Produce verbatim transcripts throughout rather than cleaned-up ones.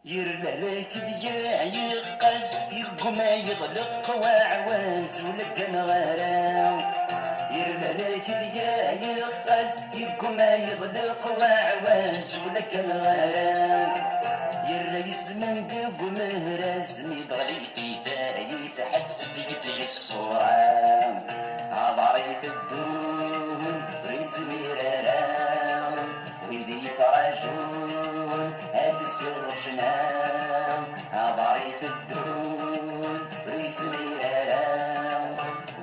Yir lehlak deg-i yeqqaz, yegguma yeḍleq waɛwaz ula deg anɣara. Yir lehlak deg-i yeqqaz, yegguma yeḍleq waɛwaz ula deg anɣara. Yerra yesman deg umehraz mi d-ɣli tidayit, ḥess deg-d yeṣṣura. Aḍar iteddun ur yezmir ara. Wid yettraǧun ad d-sirɣ ccna, aḍar iteddun ur yezmir ara.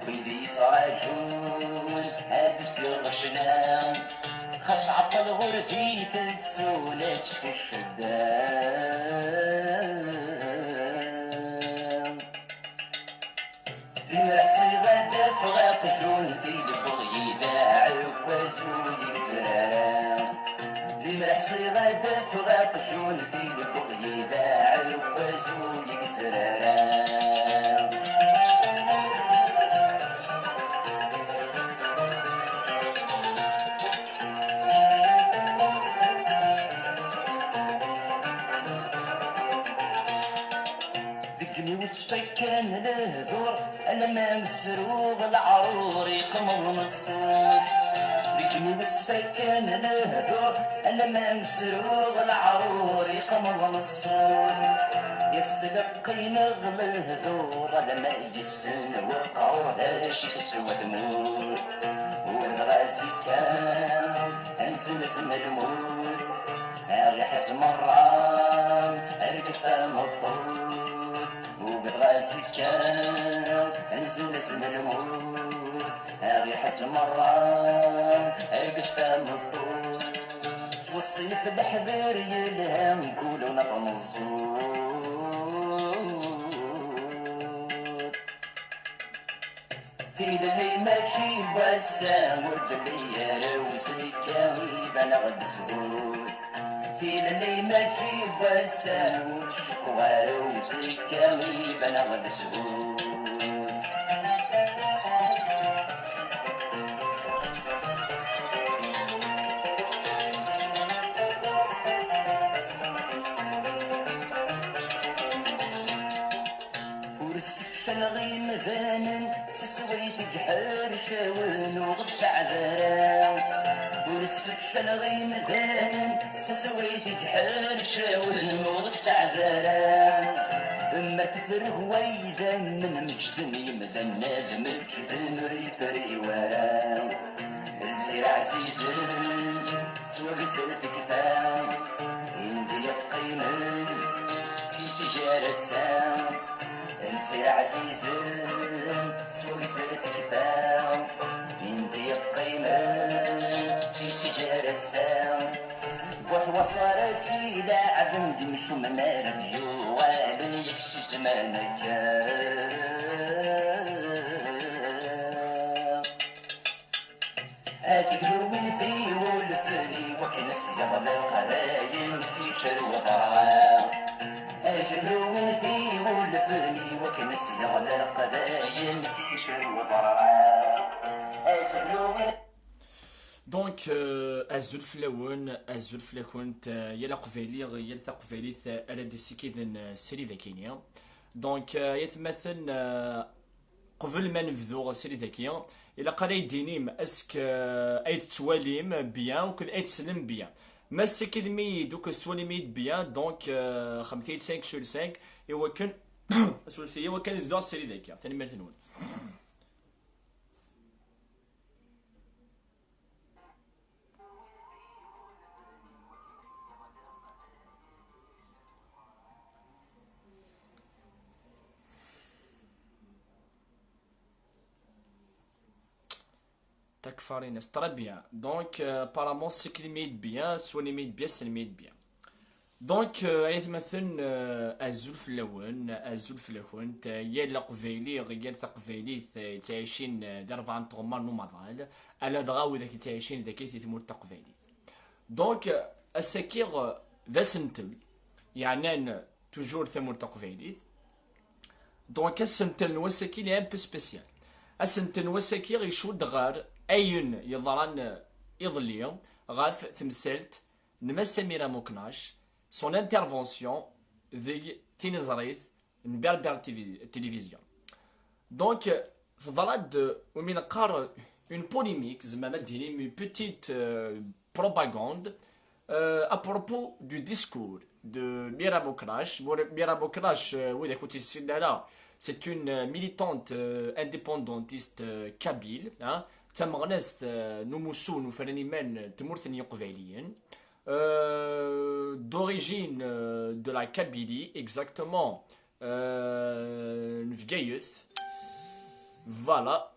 Wid yettraǧun ad d-sirɣ ccna, xas ɛeṭṭel ɣur-d i teltsun ad tfuccedda. Limreḥ ṣiɣ ad d-afeɣ aqjun, tilewweḍ yid-i aɛekkaz ur yegzir ara. Limreḥ ṣiɣ ad d-afeɣ aqjun, tilewweḍ yid-i aɛekkaz ur yegzir ara. Deg imi ur tfakkan lehdur, alamma nesruɣ leɛrur iqmeḍ ṣṣut. Deg imi ur tfakkan lehdur, alamma nesruɣ leɛrur iqmeḍ ṣṣut. Yettleqqi-neɣ lehdur, alamma yessen weqrur d acu i teswa tmurt. Ur dɣa azekka ad nzelzem lmut, aɣ iḥez merra argaz tameṭṭut. Ugdeɣ azekka ad nzelzem lmut, aɣ iḥez merra argaz tameṭṭut. S weṣṣif d leḥder yelhan kul ula tmeẓẓut. Tilelli mačči n wass-a, ur telli ara uzekka, iban-aɣ-d zzhur. Tilelli mačči n wass-a, ur tcekku ara uzekka, iban-aɣ-d zzhur. Ur ssefcaleɣ imdanen s aswayt deg ḥercawen ur ɣ-tseɛd ara. Ur ssefcaleɣ imdanen s aswayt deg ḥercawen ur ɣ-tseɛd ara. Ma tefreg waydamen meǧden yemdanen ad meǧden ur yefri wara. Lzir ɛzizen s wagzer tekfa, indi yeqqimen si sger ass-a. Lzir ɛzizen s wagzer tekfa, indi yeqqimen si sger ass-a. Buḥwaṣ ara tt-ilaɛben d imcumen ara d-yuɣalen yak si zzman akka. Ad teglu win t-iwulfen i wakken s-yeɣleq dayen ticer weḍra. Ad teglu win t-iwulfen i wakken s-yeɣleq dayen ticer weḍra. Ad teglu win Donc, euh, azul fell-awen, azul fell-akent, euh, yal aqbayli, yal taqbaylit, euh, ara d-issikiden, euh, srid akini. Donc, euh, ay atmaten, euh, qbel ma nebdu srid-agi, ilaq ara yi-d-tinim est-ce que, euh, ay tettwalim bien ou que ay teslem bien. Ma tessikidem-iyi-d ou que tettwalim-iyi-d bien, donc, euh, xemmet-iyi-d cinq sur cinq, i wakken, aswelfet-iyi, i wakken ad bduɣ srid-agi. Tanemmirt-nwen. Takfarinas, très bien. Donc, euh, apparemment, tessikidem-iyi-d bien, tettwalim-iyi-d bien, teslem-iyi-d bien. Donc, euh, ay atmaten, euh, azul fell-awen, azul fell-akent, euh, yal aqbayli, yal taqbaylit, euh, yettɛicin, euh, di rebɛa n tɣemmar n umaḍal, ala dɣa widak yettɛicin dagi di tmurt taqbaylit. Donc, euh, ass-agi, euh, d asentel, yeɛnan toujours tamurt taqbaylit. Donc, asentel n wass-agi, il est un peu spécial. Asentel n wass-agi, yecud ɣer ayen yeḍran, euh, iḍelli, ɣef temsalt n Mass Samir Amuknac, son intervention deg tiniẓrit n Berber T V, Télévision. Donc, teḍra-d, euh, umi neqqar, euh, une polémique, zemreɣ ad d-iniɣ une petite, euh, propagande, euh, à propos du discours de Mira Boukrache. Mira Boukrache, euh, wid ur tt-yessinen ara, c'est une, euh, militante, euh, indépendantiste, euh, kabyle, hein, d tameɣnast, euh, n umussu n ufran iman n tmurt n Yiqbayliyen, euh, d'origine, euh, de la Kabylie, exactement, euh, n Bgayet. Voilà.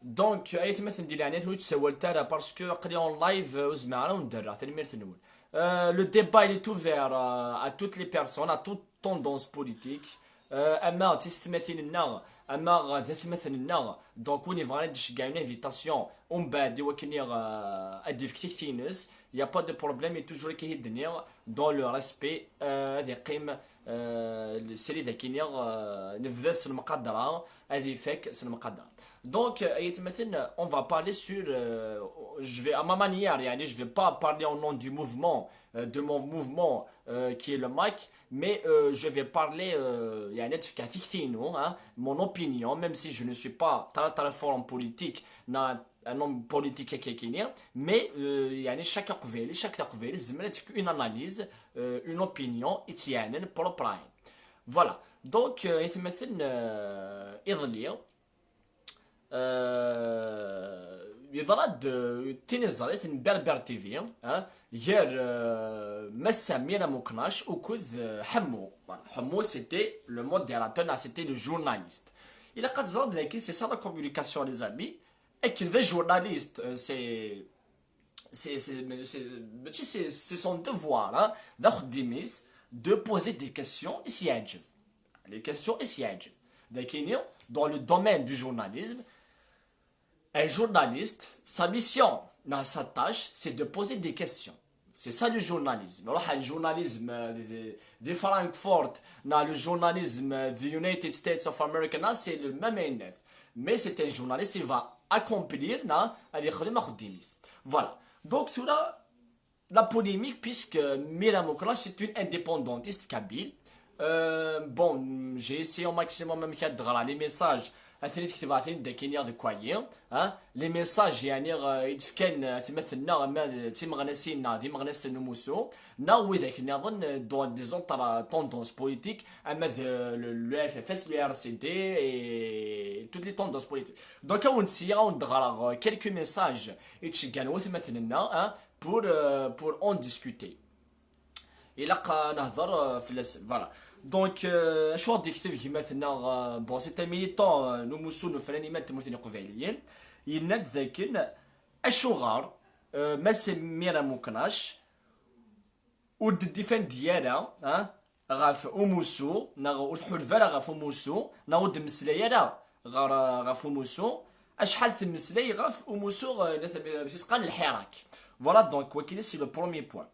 Donc, ay atmaten di leɛnaya-nwen ur ttsawalet ara, parce que aql-i en live, euh, ur zmireɣ ara ad wen-d-rreɣ, tanemmirt-nwen. Euh, le débat, il est ouvert, euh, à toutes les personnes, à toute tendance politique. Euh, ama d tisetmatin-nneɣ, ama d atmaten-nneɣ. Donc, win yebɣan ad d-iceggeɛ une invitation, umbeɛd i wakken, euh, ad d-yefk tikti-ines, il y a pas de problème, et toujours akka i d-nniɣ, dans le respect, euh, ad yeqqim, euh, srid akkin, euh, nebda s lemqadra, ad ifak s lemqadra. Donc, euh, ay atmaten, on va parler sur, euh, je vais, à ma manière, يعني, je vais pas parler au nom du mouvement, euh, de mon mouvement, euh, qui est le MAK, mais, euh, je vais parler, euh, يعني, ad fkeɣ tikti-inu, hein, mon opinion, même si je ne suis pas très, très fort en politique, na un homme politique, mais, euh, يعني, chaque Aqbayli, chaque Aqbayli, zemreɣ ad fkeɣ une analyse, euh, une opinion, i tt-yeɛnan propre. Voilà. Donc, euh, ay atmaten, euh, iḍelli, euh, yeḍra-d, euh, tiniẓrit n Berber T V, hein, gar, euh, Massa Mira Muknac akked, euh, Ḥemmu. Voilà. Ḥemmu, c'était le modérateur, neɣ c'était le journaliste. Ilaq ad teẓrem d akken, c'est ça la communication, les amis. Akken d ajournaliste, euh, c'est, c'est, c'est, c'est, mačči c'est, c'est son devoir, hein, d axeddim-is, de poser des questions i s-yeɛǧeb. Les questions i s-yeɛǧeb. D akken, dans le domaine du journalisme, un journaliste, sa mission, neɣ sa tâche, c'est de poser des questions. C'est ça le journalisme. Alors, le journalisme, euh, de, de Francfort, neɣ le journalisme, euh, de United States of America, neɣ c'est le même net. Mais c'est un journaliste, il va accomplir, neɣ ad yexdem axeddim-is. Voilà. Donc, cela, la polémique, puisque Mira Muknac, c'est une indépendantiste kabyle. Euh, bon, j'ai essayé au maximum même de les messages. Atni tketba, atni d akken, de quoi, hein? Les messages, يعني, euh, i d-fkan, euh, atmaten-nneɣ, ama d timeɣnasin, neɣ d imeɣnasen n umussu, neɣ widak nniḍen, euh, dans des autres, euh, tendances politiques, ama d, euh, le, le F F S, le R C D et toutes les tendances politiques. Donc, ad wen-d-ssiɣeɣ, ad wen-d-ɣreɣ, euh, quelques messages i d-ceggɛen watmaten-nneɣ, hein, pour, euh, pour en discuter. Ilaq ad nehder, euh, fell-asen. Voilà. Donc, euh, acu ɣ-d-yekteb gma-tneɣ, euh, bon, c'est un militant, euh, n umussu n ufran iman n tmurt n Iqbayliyen. Yenna-d dakken, acuɣer, euh, Massa Mira Muknac ur d-ddifandi ara, hein, ɣef umussu, neɣ ur tḥulfa ara ɣef umussu, neɣ ur d-mmeslay ara ɣer, ɣef umussu, acḥal temmeslay ɣef umussu, euh, s-qqaren lḥirak. Voilà, donc, wakili, c'est le premier point.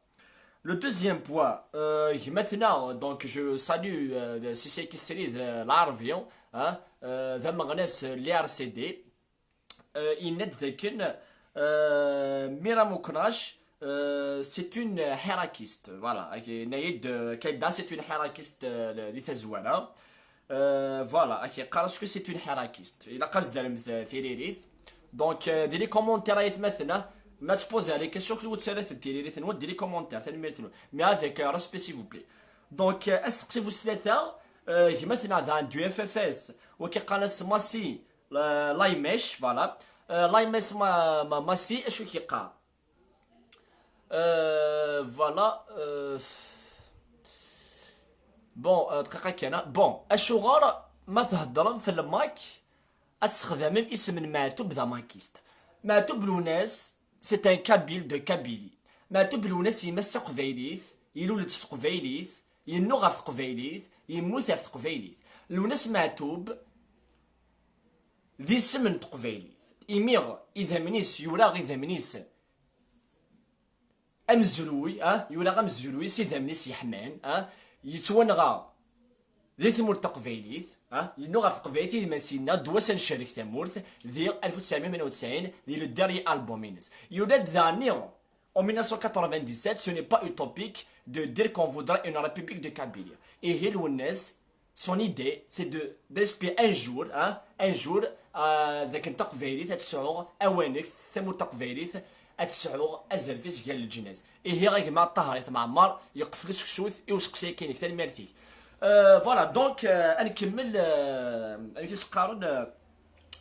Le deuxième point, euh, gma-tneɣ, donc je salue, euh, Sisek Srid, euh, Larbi, hein, euh, d ameɣnas, euh, n l'I R C D, euh, yenna-d dakken, euh, Mira Muknac, euh, c'est une hirakiste. Voilà, yenna-d, euh, Kaïda, c'est une hirakiste, euh, di tazwara. Euh, voilà, ok, yeqqar-as que c'est une hirakiste. Ilaq ad s-d-terrem t-, tiririt. Donc, euh, di les commentaires, ay atmaten, ma tposer les questions, que vous tirez tiririt-nwen di les commentaires, tanemmirt-nwen. Mais avec, euh, respect, s'il vous plaît. Donc, euh, asteqsi bu tlata, euh, gma-tneɣ daɣen du F F S, wa k-yeqqaren-as Massi, euh, Laymesh, voilà. Euh, Laymesh Ma-, Ma-, Massi, acu k-yeqqar? Euh, voilà, euh, bon, euh, dqiqa kan, hein. Bon, acuɣer ma theddrem f le MAK, ad tesxedmem isem n Meɛtub d amakist? Meɛtub Lwennas, c'est un kabyle de Kabylie. Meɛtub Lwennas, yemma-s d taqbaylit, ilul-d s teqbaylit, yennuɣ ɣef teqbaylit, yemmut ɣef teqbaylit. Lwennas Meɛtub d isem n teqbaylit. Imi idammen-is, yura idammen-is amezruy, ah, yura amezruy s idammen-is yeḥman, ah, yettwanɣa di tmurt taqbaylit, ah, yennuɣ ɣef teqbaylit, idem-as yenna, ddwa-s ad ncerreg tamurt, di alef u tesɛemya u tmanya u tesɛin, di le dernier album-ines. Yura-d daɣen en mille neuf cent quatre-vingt-dix-sept, ce n'est pas utopique, de dire qu'on voudrait une république de Kabylie. Et Lwennas, son idée, c'est de, d'inspirer un jour, hein, un jour, euh, d akken taqbaylit ad tesɛu awanek, tamurt taqbaylit ad tesɛu azref-is gar leǧnas. Ihi a gma Ṭaher Ayt Mɛemmer, yeqfel useksut i useqsi-agi-inek, tanemmirt-ik. Euh, voilà, donc, euh, ad nkemmel, euh, amek i s-qqaren, euh,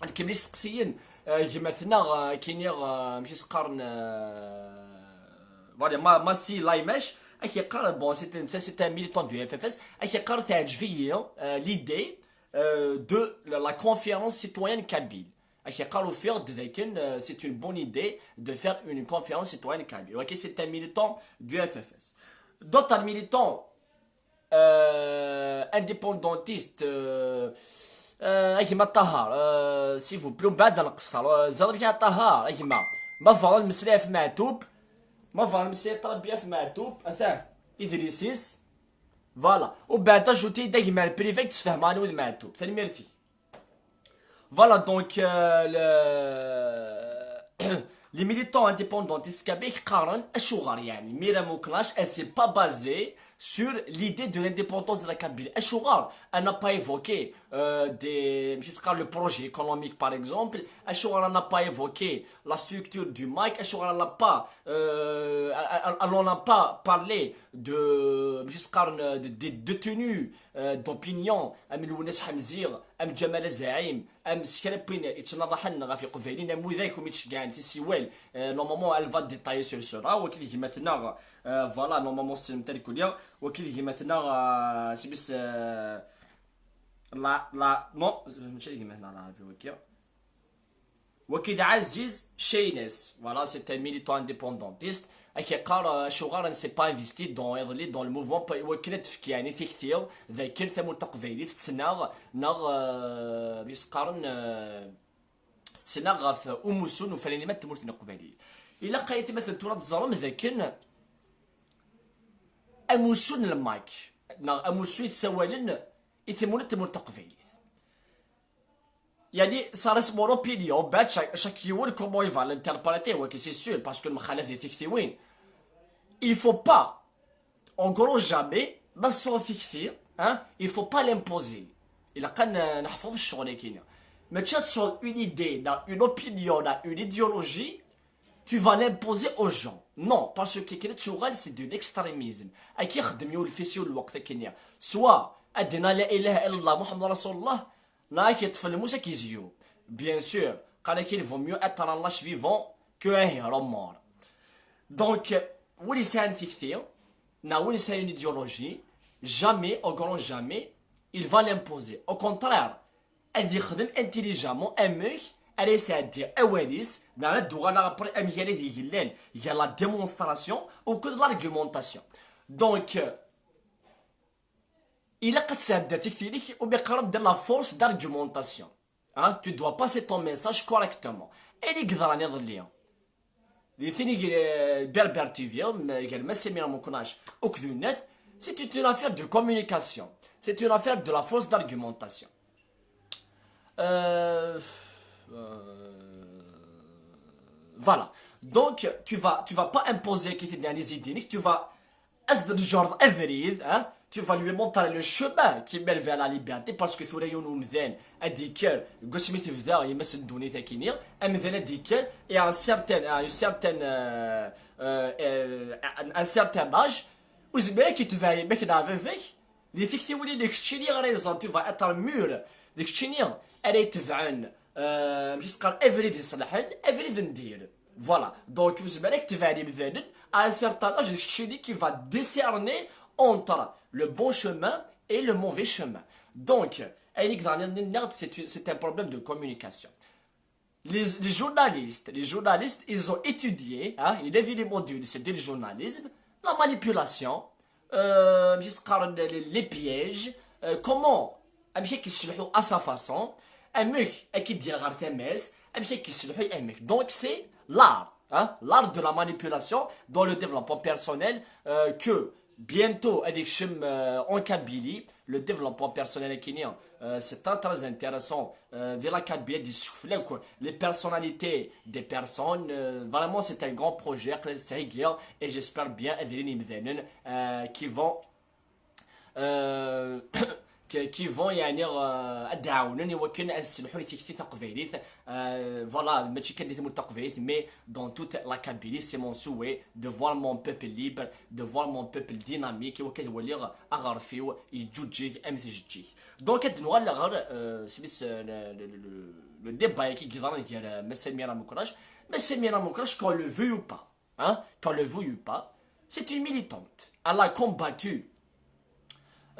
ad nkemmel isteqsiyen, euh, gma-tneɣ, euh, ad k-iniɣ, euh, amek i s-qqaren, euh, voilà, ma, Massi Laymac, ad k-yeqqar, bon, c'est un, c'est un militant du F F S, ad k-yeqqar teɛǧeb-iyi, euh, l'idée, euh, de la, la conférence citoyenne kabyle. Ad k-yeqqar ufiɣ-d dakken, euh, c'est une bonne idée de faire une conférence citoyenne kabyle. Ok, c'est un militant du F F S. D'autres militants, euh, indépendantistes, euh, euh, a gma Ṭaher, euh, s'il vous plaît, mbeɛd ad nqeṣṣer. Euh, ẓer amek a Ṭaher, a gma. Ma bɣan ad mmeslayen ɣef Meɛtub, ma bɣan ad mmeslayen ṭṭrabya ɣef Meɛtub, atan, idlis-is. Voilà. Ubeɛd ajouter-d a gma ar privé, ad k-d-sfehmeɣ anwa d Meɛtub. Tanemmirt-ik. Voilà, donc, euh, le, les militants indépendantistes kabyles qqaren acuɣer, yeɛni, Myriam Uknac, elle s'est pas basée sur l'idée de l'indépendance de la Kabylie. Acuɣer elle n'a pas évoqué, euh, des, je sais pas, le projet économique, par exemple. Acuɣer elle n'a pas évoqué la structure du MAK. Acuɣer elle n'a pas, euh, elle, elle, elle n'en a pas parlé de, je sais pas, de, des détenus, euh, d'opinion, am Lwennas Ḥemziɣ, am Ǧamal Azaɛim, am s kra n win yettnaḍaḥen ɣef Iqbayliyen, am widak umi d-ceggɛen tisiwal. Euh, normalement, elle va détailler sur cela. Wagi d gma-tneɣ, euh, voilà, normalement, ssnemt irkelli. Wagi d gma-tneɣ, euh, sibis, euh, la, la, non, mačči d gma-tneɣ, la, wagi. Wagi d Aziz Cheynes, voilà, c'est un militant indépendantiste. Ad k-yeqqar, euh, acuɣer elle ne s'est pas investie dans, iḍelli, dans le mouvement, pa-, wakken ad tefk, yeɛni, tikti d akken tamurt taqbaylit tettnaɣ, neɣ, euh, mi s-qqaren, euh, tettnaɣ ɣef umussu n ufraniman n tmurt n Leqbayel. Ilaq ay atmaten tura ad teẓrem d akken amussu n le MAK, neɣ amussu yessawalen i tmurt, tamurt taqbaylit. Yani, ça reste mon opinion, ben, chaque, chaque yiwen comment il va l'interpréter, wagi c'est sûr, parce que mxalaf di tiktiwin. Il faut pas, en gros, jamais, ma tesɛuḍ tikti, hein, il faut pas l'imposer. Ilaq ad n-, neḥfeḍ ccɣel-agi-nni. Mačči ad tesɛuḍ une idée, neɣ une opinion, neɣ une idéologie, tu vas l'imposer aux gens. Non, parce que akken ad tuɣal, c'est de l'extrémisme. Akka ixeddem yiwen lfis yiwen lweqt akkenni. Soit ad d-nini la ilaha illallah Muḥemmed Rasulullah, neɣ ad k-yeṭṭef lmus ad k-yezyu. Bien sûr, qqaren-ak il vaut mieux être un lâche vivant que un héros mort. Donc, win yesɛan tikti, neɣ win yesɛan une idéologie, jamais, au grand jamais, il va l'imposer. Au contraire, ad yexdem intelligemment amek ara yesɛeddi awal-is, neɣ ad d-uɣaleɣ après amek ara d-yeglan gar la démonstration akked l'argumentation. Donc, ilaq ad tesɛeddiḍ tikti-inek umi qqaren de la force d'argumentation. Hein? Tu dois passer ton message correctement. Ayen i yeḍran iḍelli di tini, euh, Berbère T V, m-, gar Mass Samir Meknac akked Unat, c'est une affaire de communication. C'est une affaire de la force d'argumentation. Euh, euh, voilà. Donc, tu vas, tu vas pas imposer qui t'es dans les idées, tu vas as-d-tǧerreḍ abrid, hein? Tu vas lui montrer le chemin qui mène vers la liberté, parce que tura yiwen umdan ad d-yekker, deg wasmi tebda yemma-s n ddunit akkenni, amdan ad d-yekker, et à un certain, à une certaine, euh, euh, euh, un, un certain âge, ur zmireɣ ad k-yetbeɛ yemma-k neɣ baba-k, di tiktiwin-nni keččini ara yeẓren, tu vas être mûr, d keččini ara itebɛen, euh, amek i s-qqaren, abrid iṣelḥen, abrid n dir. Voilà. Donc, ur zmireɣ ad k-tebɛen imdanen, à un certain âge, d keččini qui va discerner entre le bon chemin et le mauvais chemin. Donc, ayen i yeḍran, c'est, c'est un problème de communication. Les, les journalistes, les journalistes, ils ont étudié, hein, il y avait les modules, c'était le journalisme, la manipulation, euh, les, les pièges, euh, comment, amek ad k-yesselḥu à sa façon, amek ad k-id-yerr ɣer tama-s, amek ad k-yesselḥu, amek. Donc, c'est l'art, hein, l'art de la manipulation dans le développement personnel, euh, que Bientôt ad ikcem, euh, en Kabylie. Le développement personnel akini, euh, c'est très très intéressant. Euh, di la Kabylie ad yessukfel akk les personnalités des personnes. Euh, vraiment, c'est un grand projet aql-i ad t-ttheggiɣ, et j'espère bien ad ilin yimdanen, euh, qui vont, euh, qui, qui vont, yeɛni, euh, ad d-ɛawnen i wakken ad sselḥu i tikti taqbaylit. Euh, voilà, mačči kan di tmurt taqbaylit, mais dans toute la Kabylie. C'est mon souhait de voir mon peuple libre, de voir mon peuple dynamique, i wakken ad waliɣ aɣref-iw yeǧǧuǧǧeg am tjeǧǧigt. Donc, ad nuɣal ɣer, euh, smis, euh, le, le, le, le, le débat-agi i yeḍran gar, euh, Mass Amir Amokrac. Mass Amir Amokrac, qu'on le veuille ou pas, hein, qu'on le veuille ou pas, c'est une militante. Elle a combattu,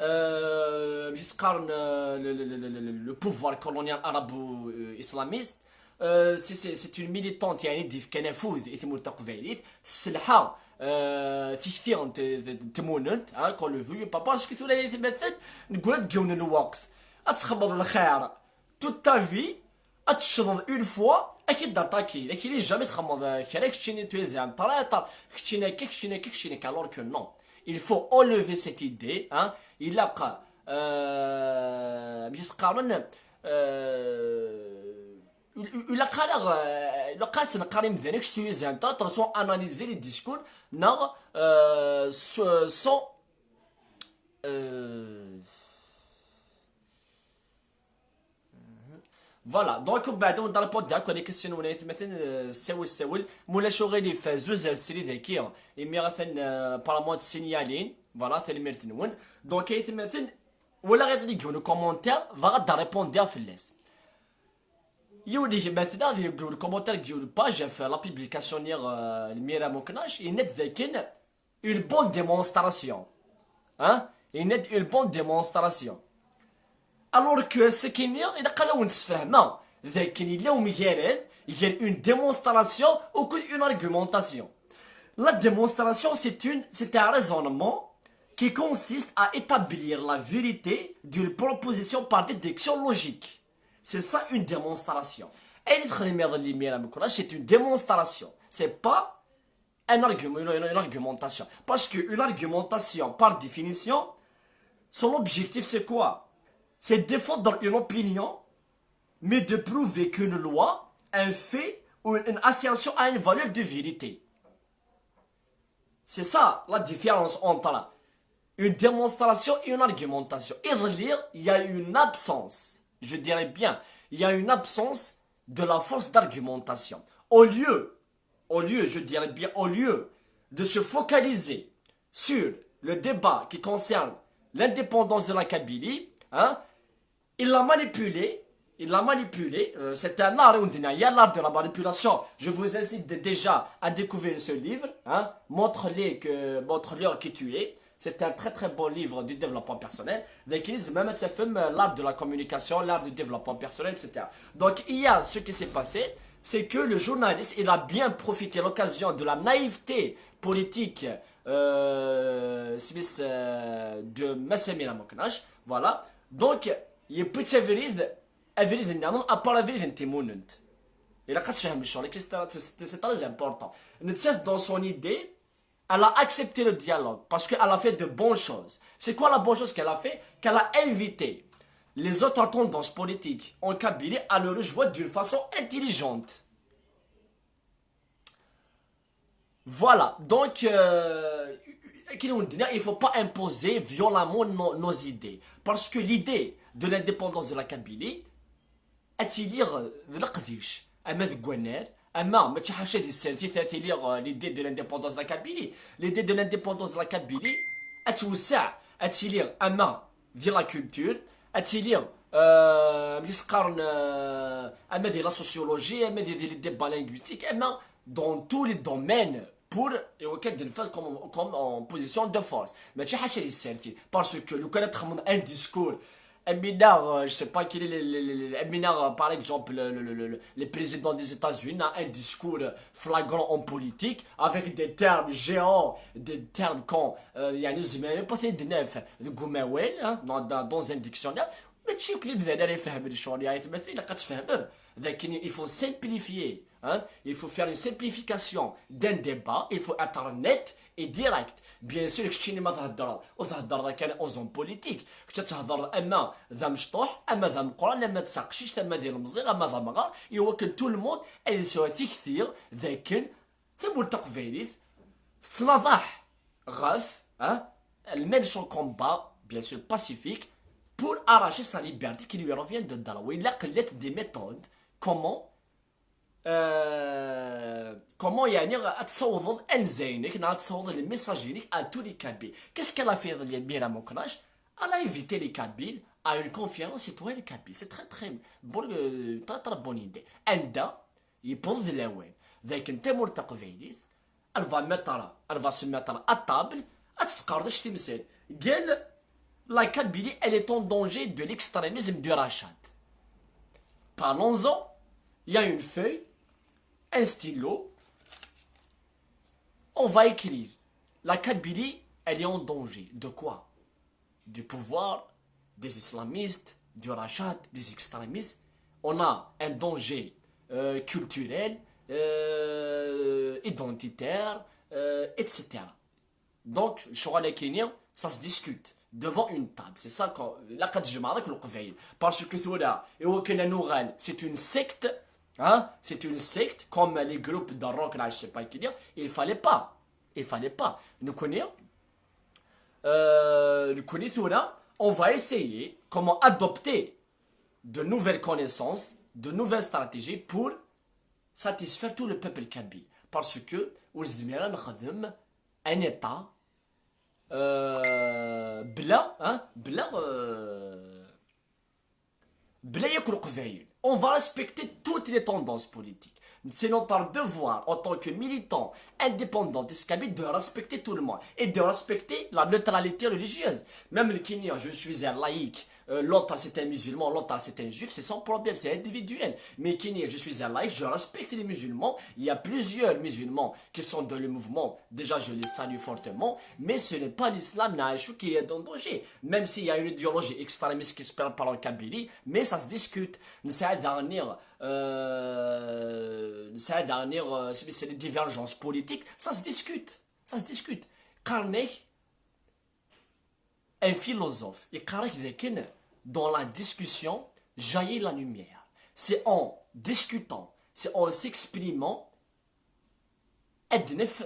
euh, amek i s-qqaren, euh, le, le, le, le, le, le pouvoir colonial arabo-islamiste. Euh, c'est, c'est, c'est une militante, yeɛni, d-yefkan afud i tmurt taqbaylit, tesselḥa, euh, tikti n t-, n tmunent, hein, qu'on le veuille ou pas, parce que tura, ay atmaten, neggul-d deg yiwen n lweqt ad txedmeḍ lxir toute ta vie, ad tecceḍeḍ une fois, ad k-id-attaquer, ad k-yini jamais txedmeḍ, euh, kra, keččini tu es un traître, keččini akka, keččini akka, keččini akka, alors que non. Il faut enlever cette idée, hein. Ilaq, euh, amek i s-qqaren, euh, ul-, ul-, ilaq ara, euh, ilaq ara s-neqqar imdanen, kečč tu es un traître, sans analyser les discours, neɣ, euh, s-, sans, euh, voilà, donc, umbeɛd ad wen-d-répondre akk les questions-nwen, ay atmaten, euh, sawel, sawel. Ma ulac aɣilif, euh, zuzzer srid-agi, imi atan, euh, apparemment d signal-in. Voilà, tanemmirt-nwen. Donc, ay atmaten, walaɣ yiwen n commentaire, bɣiɣ ad d-répondre fell-as. Yiwen n gma-tneɣ, deg yiwen n commentaire, deg yiwen n page, ɣef la publication-nni, euh, n Amir Amokrac, yenna-d dakken une bonne démonstration. Hein? Yenna-d une bonne démonstration. Alors que ass-agi-nni, ilaq ad awen-d-sfehmeɣ dakken yella umgarad gar une démonstration akked une argumentation. La démonstration, c'est une, c'est un raisonnement qui consiste à établir la vérité d'une proposition par déduction logique. C'est ça une démonstration. Ayen i texdem iḍelli Amir Amokrac, c'est une démonstration. C'est pas un argument, une, une, une argumentation. Parce qu'une argumentation, par définition, son objectif, c'est quoi? C'est défendre une opinion, mais de prouver qu'une loi, un fait ou une assertion a une valeur de vérité. C'est ça la différence entre une démonstration et une argumentation. Iḍelli, il y a une absence, je dirais bien, il y a une absence de la force d'argumentation. Au lieu, au lieu, je dirais bien, au lieu de se focaliser sur le débat qui concerne l'indépendance de la Kabylie, hein, il l'a manipulé, il l'a manipulé. Euh, c'est un art, on dit, il y a l'art de la manipulation. Je vous incite de- déjà à découvrir ce livre, hein. Montre-les que, montre-leur qui tu es. C'est un très très bon livre du développement personnel. Donc, il y a même, euh, l'art de la communication, l'art du développement personnel, et cetera. Donc, il y a ce qui s'est passé, c'est que le journaliste, il a bien profité l'occasion de la naïveté politique, euh, Smith, euh, de Mass Amir Amokrac. Voilà. Donc, il y a petit abrid, abrid-nniḍen, à part abrid n timunent. Ilaq ad tfehmem ccɣel-agi, c'est très, c'est, c'est très important. Nettat, dans son idée, elle a accepté le dialogue parce qu'elle a fait de bonnes choses. C'est quoi la bonne chose qu'elle a fait? Qu'elle a invité les autres tendances politiques en Kabylie à le rejoindre d'une façon intelligente. Voilà, donc, euh, il ne faut pas imposer violemment nos, nos idées. Parce que l'idée de l'indépendance de la Kabylie, ad tili d leqdic, ama deg wannar, ama mačči ḥaca di tsertit ad tili, euh, l'idée de l'indépendance de la Kabylie. L'idée de l'indépendance de la Kabylie, ad twesseɛ, ad tili ama di la culture, ad tili, euh, amek i s-qqaren, euh, ama di la sociologie, ama di, di les débats linguistiques, ama dans tous les domaines pour, et auquel de le faire comme, comme en position de force. Mais tu as des certitudes. Parce que le Canada a un discours. Amina, euh, je sais pas quel est le, le, le, le- Amina, euh, par exemple, le, le, le, le- le président des États-Unis a un discours flagrant en politique avec des termes géants, des termes qu'on, euh, يعني زعما pas de neuf, de Gumawel, hein, dans, dans, dans un dictionnaire. Mačči akk d imdanen ara ifehmen ccɣel-a, aytmaten, ilaq ad tfehmem d akken il faut simplifier, hein? Il faut faire une simplification d'un débat, il faut être net et direct. Bien sûr, keččini ma theddreḍ, ur theddreḍ kan aux hommes politiques. Kečč ad theddreḍ ama d amecṭuḥ, ama d ameqqran, ama d taqcict, ama d ilemẓi, ama d amɣar, i wakken tout le monde ad yesɛu tikti d akken tamurt taqbaylit tettnaḍaḥ ɣef, hein, elle mène son combat, bien sûr pacifique, pour arracher sa liberté qui lui revient de droit. Ilaq llant des méthodes, comment, euh, comment yeɛni ad tessawḍeḍ anza-inek, neɣ ad tessawḍeḍ le message-inek à tous les Kabyles. Qu'est-ce qu'elle a fait, Mira Mouknache? Elle a invité les Kabyles à une conférence citoyenne kabyle. C'est très, très, bon, euh, très, très bonne idée. Anda yewweḍ-d lawan d akken tamurt taqbaylit, elle va mettre, elle va se mettre à table, ad tesqerdec timsal. Quelle, la Kabylie, elle est en danger de l'extrémisme de Rachad. Parlons-en. Il y a une feuille, un stylo. On va écrire. La Kabylie, elle est en danger. De quoi? Du pouvoir, des islamistes, du Rachad, des extrémistes. On a un danger, euh, culturel, euh, identitaire, euh, et cetera. Donc, ccɣel-agi-ni, ça se discute devant une table. C'est ça, quand, ilaq ad tjemɛeḍ akk Leqbayel. Parce que tura, i wakken ad nuɣal, c'est une secte, hein, c'est une secte, comme les groupes de rock, là, je sais pas qui dire, il fallait pas, il fallait pas. Nekkni, euh, nekkni tura, on va essayer comment adopter de nouvelles connaissances, de nouvelles stratégies pour satisfaire tout le peuple kabyle. Parce que ur nezmir ad nexdem un État, euh, bla, hein, bla, euh, bla yakk Leqbayel. On va respecter toutes les tendances politiques. C'est notre devoir en tant que militants indépendantistes kabyles de respecter tout le monde et de respecter la neutralité religieuse. Même le Kenyan, je suis un laïc, euh, l'autre c'est un musulman, l'autre c'est un juif, c'est son problème, c'est individuel. Mais Kenyan, je suis un laïc, je respecte les musulmans. Il y a plusieurs musulmans qui sont dans le mouvement. Déjà, je les salue fortement, mais ce n'est pas l'islam نعيشه qui est en danger. Même s'il y a une idéologie extrémiste qui se prépare en Kabylie, mais ça se discute. Nesɛa daɣen, euh, nesɛa daɣen, euh, c'est les divergences politiques, ça se discute. Ça se discute. Qqaren-ak, un philosophe, yeqqar-ak d akken dans la discussion jaillit la lumière. C'est en discutant, c'est en s'exprimant ad d-naf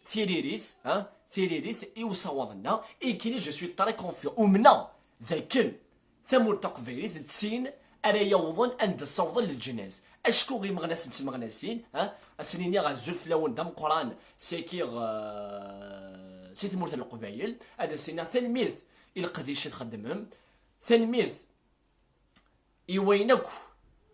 tiririt, hein, tiririt i usawaḍ-nneɣ, i kini je suis très confiant. Umneɣ d akken tamurt taqbaylit d tin ara yawḍen anda ssawḍen leǧnas. Acku imeɣnasen d tmeɣnasin, hein, ad sen-iniɣ azul fell-awen d ameqqran, saki, euh, si tmurt n Leqbayel, ad sen-iniɣ tanemmirt i leqdic i txeddmem, tanemmirt i wayen akk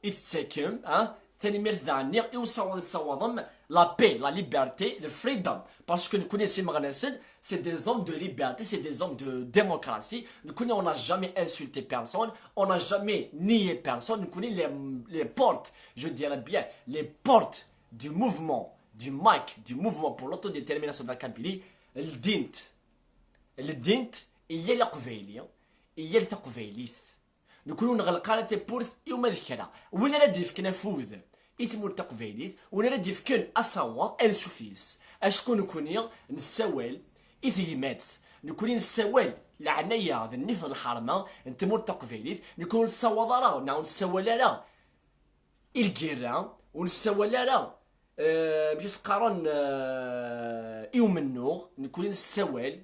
i d-tettakem, ah, tanemmirt daɣen i usawaḍ tessawaḍem la paix, la liberté, le freedom, parce que nekkni s imeɣnasen, c'est des hommes de liberté, c'est des hommes de démocratie. Nekkni, on n'a jamais insulté personne, on n'a jamais nié personne. Nekkni, les, les portes, je dirais bien, les portes du mouvement, du MAK, du mouvement pour l'autodétermination de la Kabylie, ldint, ldint i yal aqbayli, i yal taqbaylit. Nekkni ur nɣelleq ara tawwurt i uma d kra. Win ara d-yefken afud i tmurt taqbaylit, win ara d-yefken asawaḍ, ansuf yes. Acku nekkni nessawal i tegmat. Nekkni nessawal leɛnaya d nnif d lḥerma n tmurt taqbaylit. Nekkni ur nessawaḍ ara, neɣ ur nessawal ara i lgirra, ur nessawal ara, eh, amek i s-qqaren, eh, i umennuɣ. Nekkni nessawal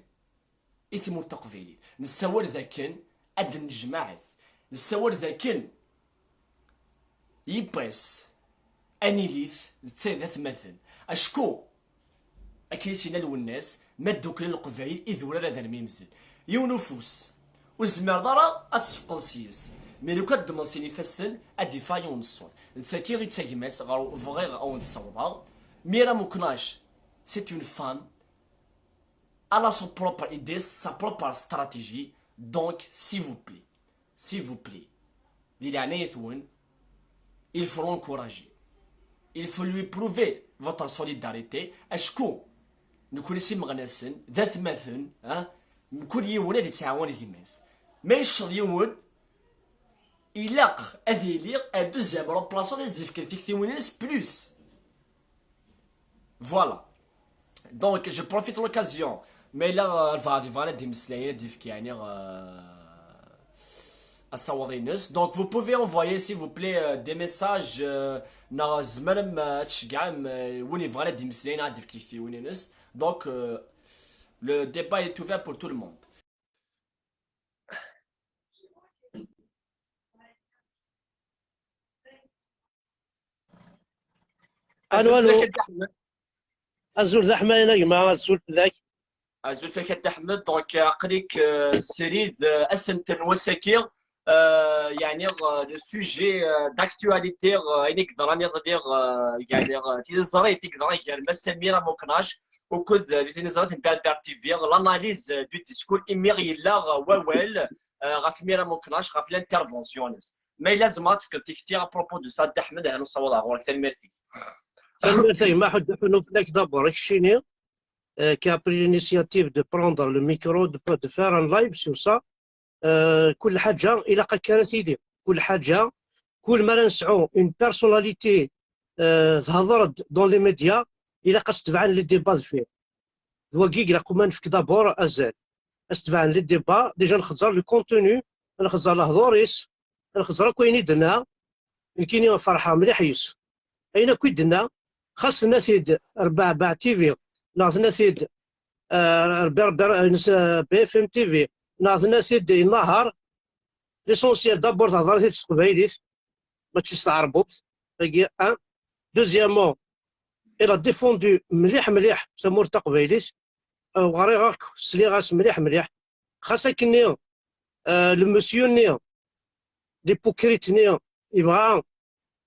i tmurt taqbaylit. Nessawal d akken ad d-nejmaɛet. Nessawal d akken yiwwas ad nilit d tay d atmaten. Acku, akken i s-yenna Lwennas, ma dduklen Leqbayel, idurar ad rmimzen. Yiwen ufus. Ur tezmireḍ ara ad tessefqeḍ s-yes. Mi lukan ad d-ddmeḍ sin ifassen, ad d-yeffeɣ yiwen n ṣṣut. D tagi i d tagmat ɣer bɣiɣ ad wen-d-ssawḍeɣ. Mira Muknac, c'est une femme. Elle a son propre idée, sa propre stratégie. Donc, s'il vous plaît, s'il vous plaît, di leɛnaya-twen, il faut l'encourager. Il faut lui prouver votre solidarité. Acku nekkni s imeɣnasen, d atmaten, ah, mkul yiwen ad yettɛawan gma-s. Ma yecceḍ yiwen, ilaq ad iliɣ un deuxième remplaçant ad s-d-yefken tiktiwin-ines plus. Voilà. Donc, je profite l'occasion. Ma yella, euh, lbaɛḍ yebɣan ad d-imeslayen, ad d-yefk, yeɛni, euh, asawaḍ-ines. Donc, vous pouvez envoyer, s'il vous plaît, euh, des messages, euh, neɣ tzemrem, euh, ad tceggɛem, euh, win yebɣan ad d-imeslayen, ad d-yefk tiktiwin-ines. Donc, euh, le débat est ouvert pour tout le monde. Alo, alo. Azul fak a Dda Ḥmed. Azul d aḥmayan a gma, azul fell-ak. Azul fak a Dda Ḥmed, donc, euh, aql-ik, euh, srid, euh, asentel n wass-agi, euh, yeɛni, euh, le sujet, euh, d'actualité, euh, ayen i yeḍran iḍelli, euh, yeɛni, euh, tiliẓri i yeḍran gar Mass Samir Amuknac, akked, euh, di tiliẓri n Berbère T V, l'analyse, euh, du discours imi yella, euh, wawal, euh, ɣef Mira Muknac, ɣef l'intervention-ines. Ma yella tzemreḍ ad tefkeḍ tikti à propos de ça, Dda Ḥmed, ahat nessaweḍ ɣer ɣur-k. Tanemmirt-ik. Tanemmirt a gma Ḥud Ḥunuf, fell-ak d'abord, ak keččini, euh, qui a pris l'initiative de prendre le micro, de, de faire un live sur ça. Euh, كل حاجة ilaq akka ara tili. كل حاجة, كل ma ara nesɛu une personnalité, euh, tehder-d dans les médias, ilaq ad s-tebɛen les débats deffir. D wagi ilaq ma nefk d'abord azal. Ad s-tebɛen les débats, déjà nxezzer le contenu, nxezzer lehdur-is, nxezzer akk ayen i d-tenna, nekkini ferḥeɣ mliḥ yes. Ayen akk i d-tenna, xas tenna-t-id Rbeɛbeɛ T V, neɣ tenna-t-id, euh, Rbeɛbeɛ, euh, B F M T V, neɣ tenna-t-id i Nahar, l'essentiel d'abord tehder-it-id s teqbaylit, mačči s tɛerbubt, tagi, un. Deuxièmement, il a défendu mliḥ mliḥ tamurt taqbaylit, euh, ɣriɣ akk, sliɣ-as mliḥ mliḥ. Xas akkenni, euh, le monsieur-nni, l'hypocrite-nni, yebɣa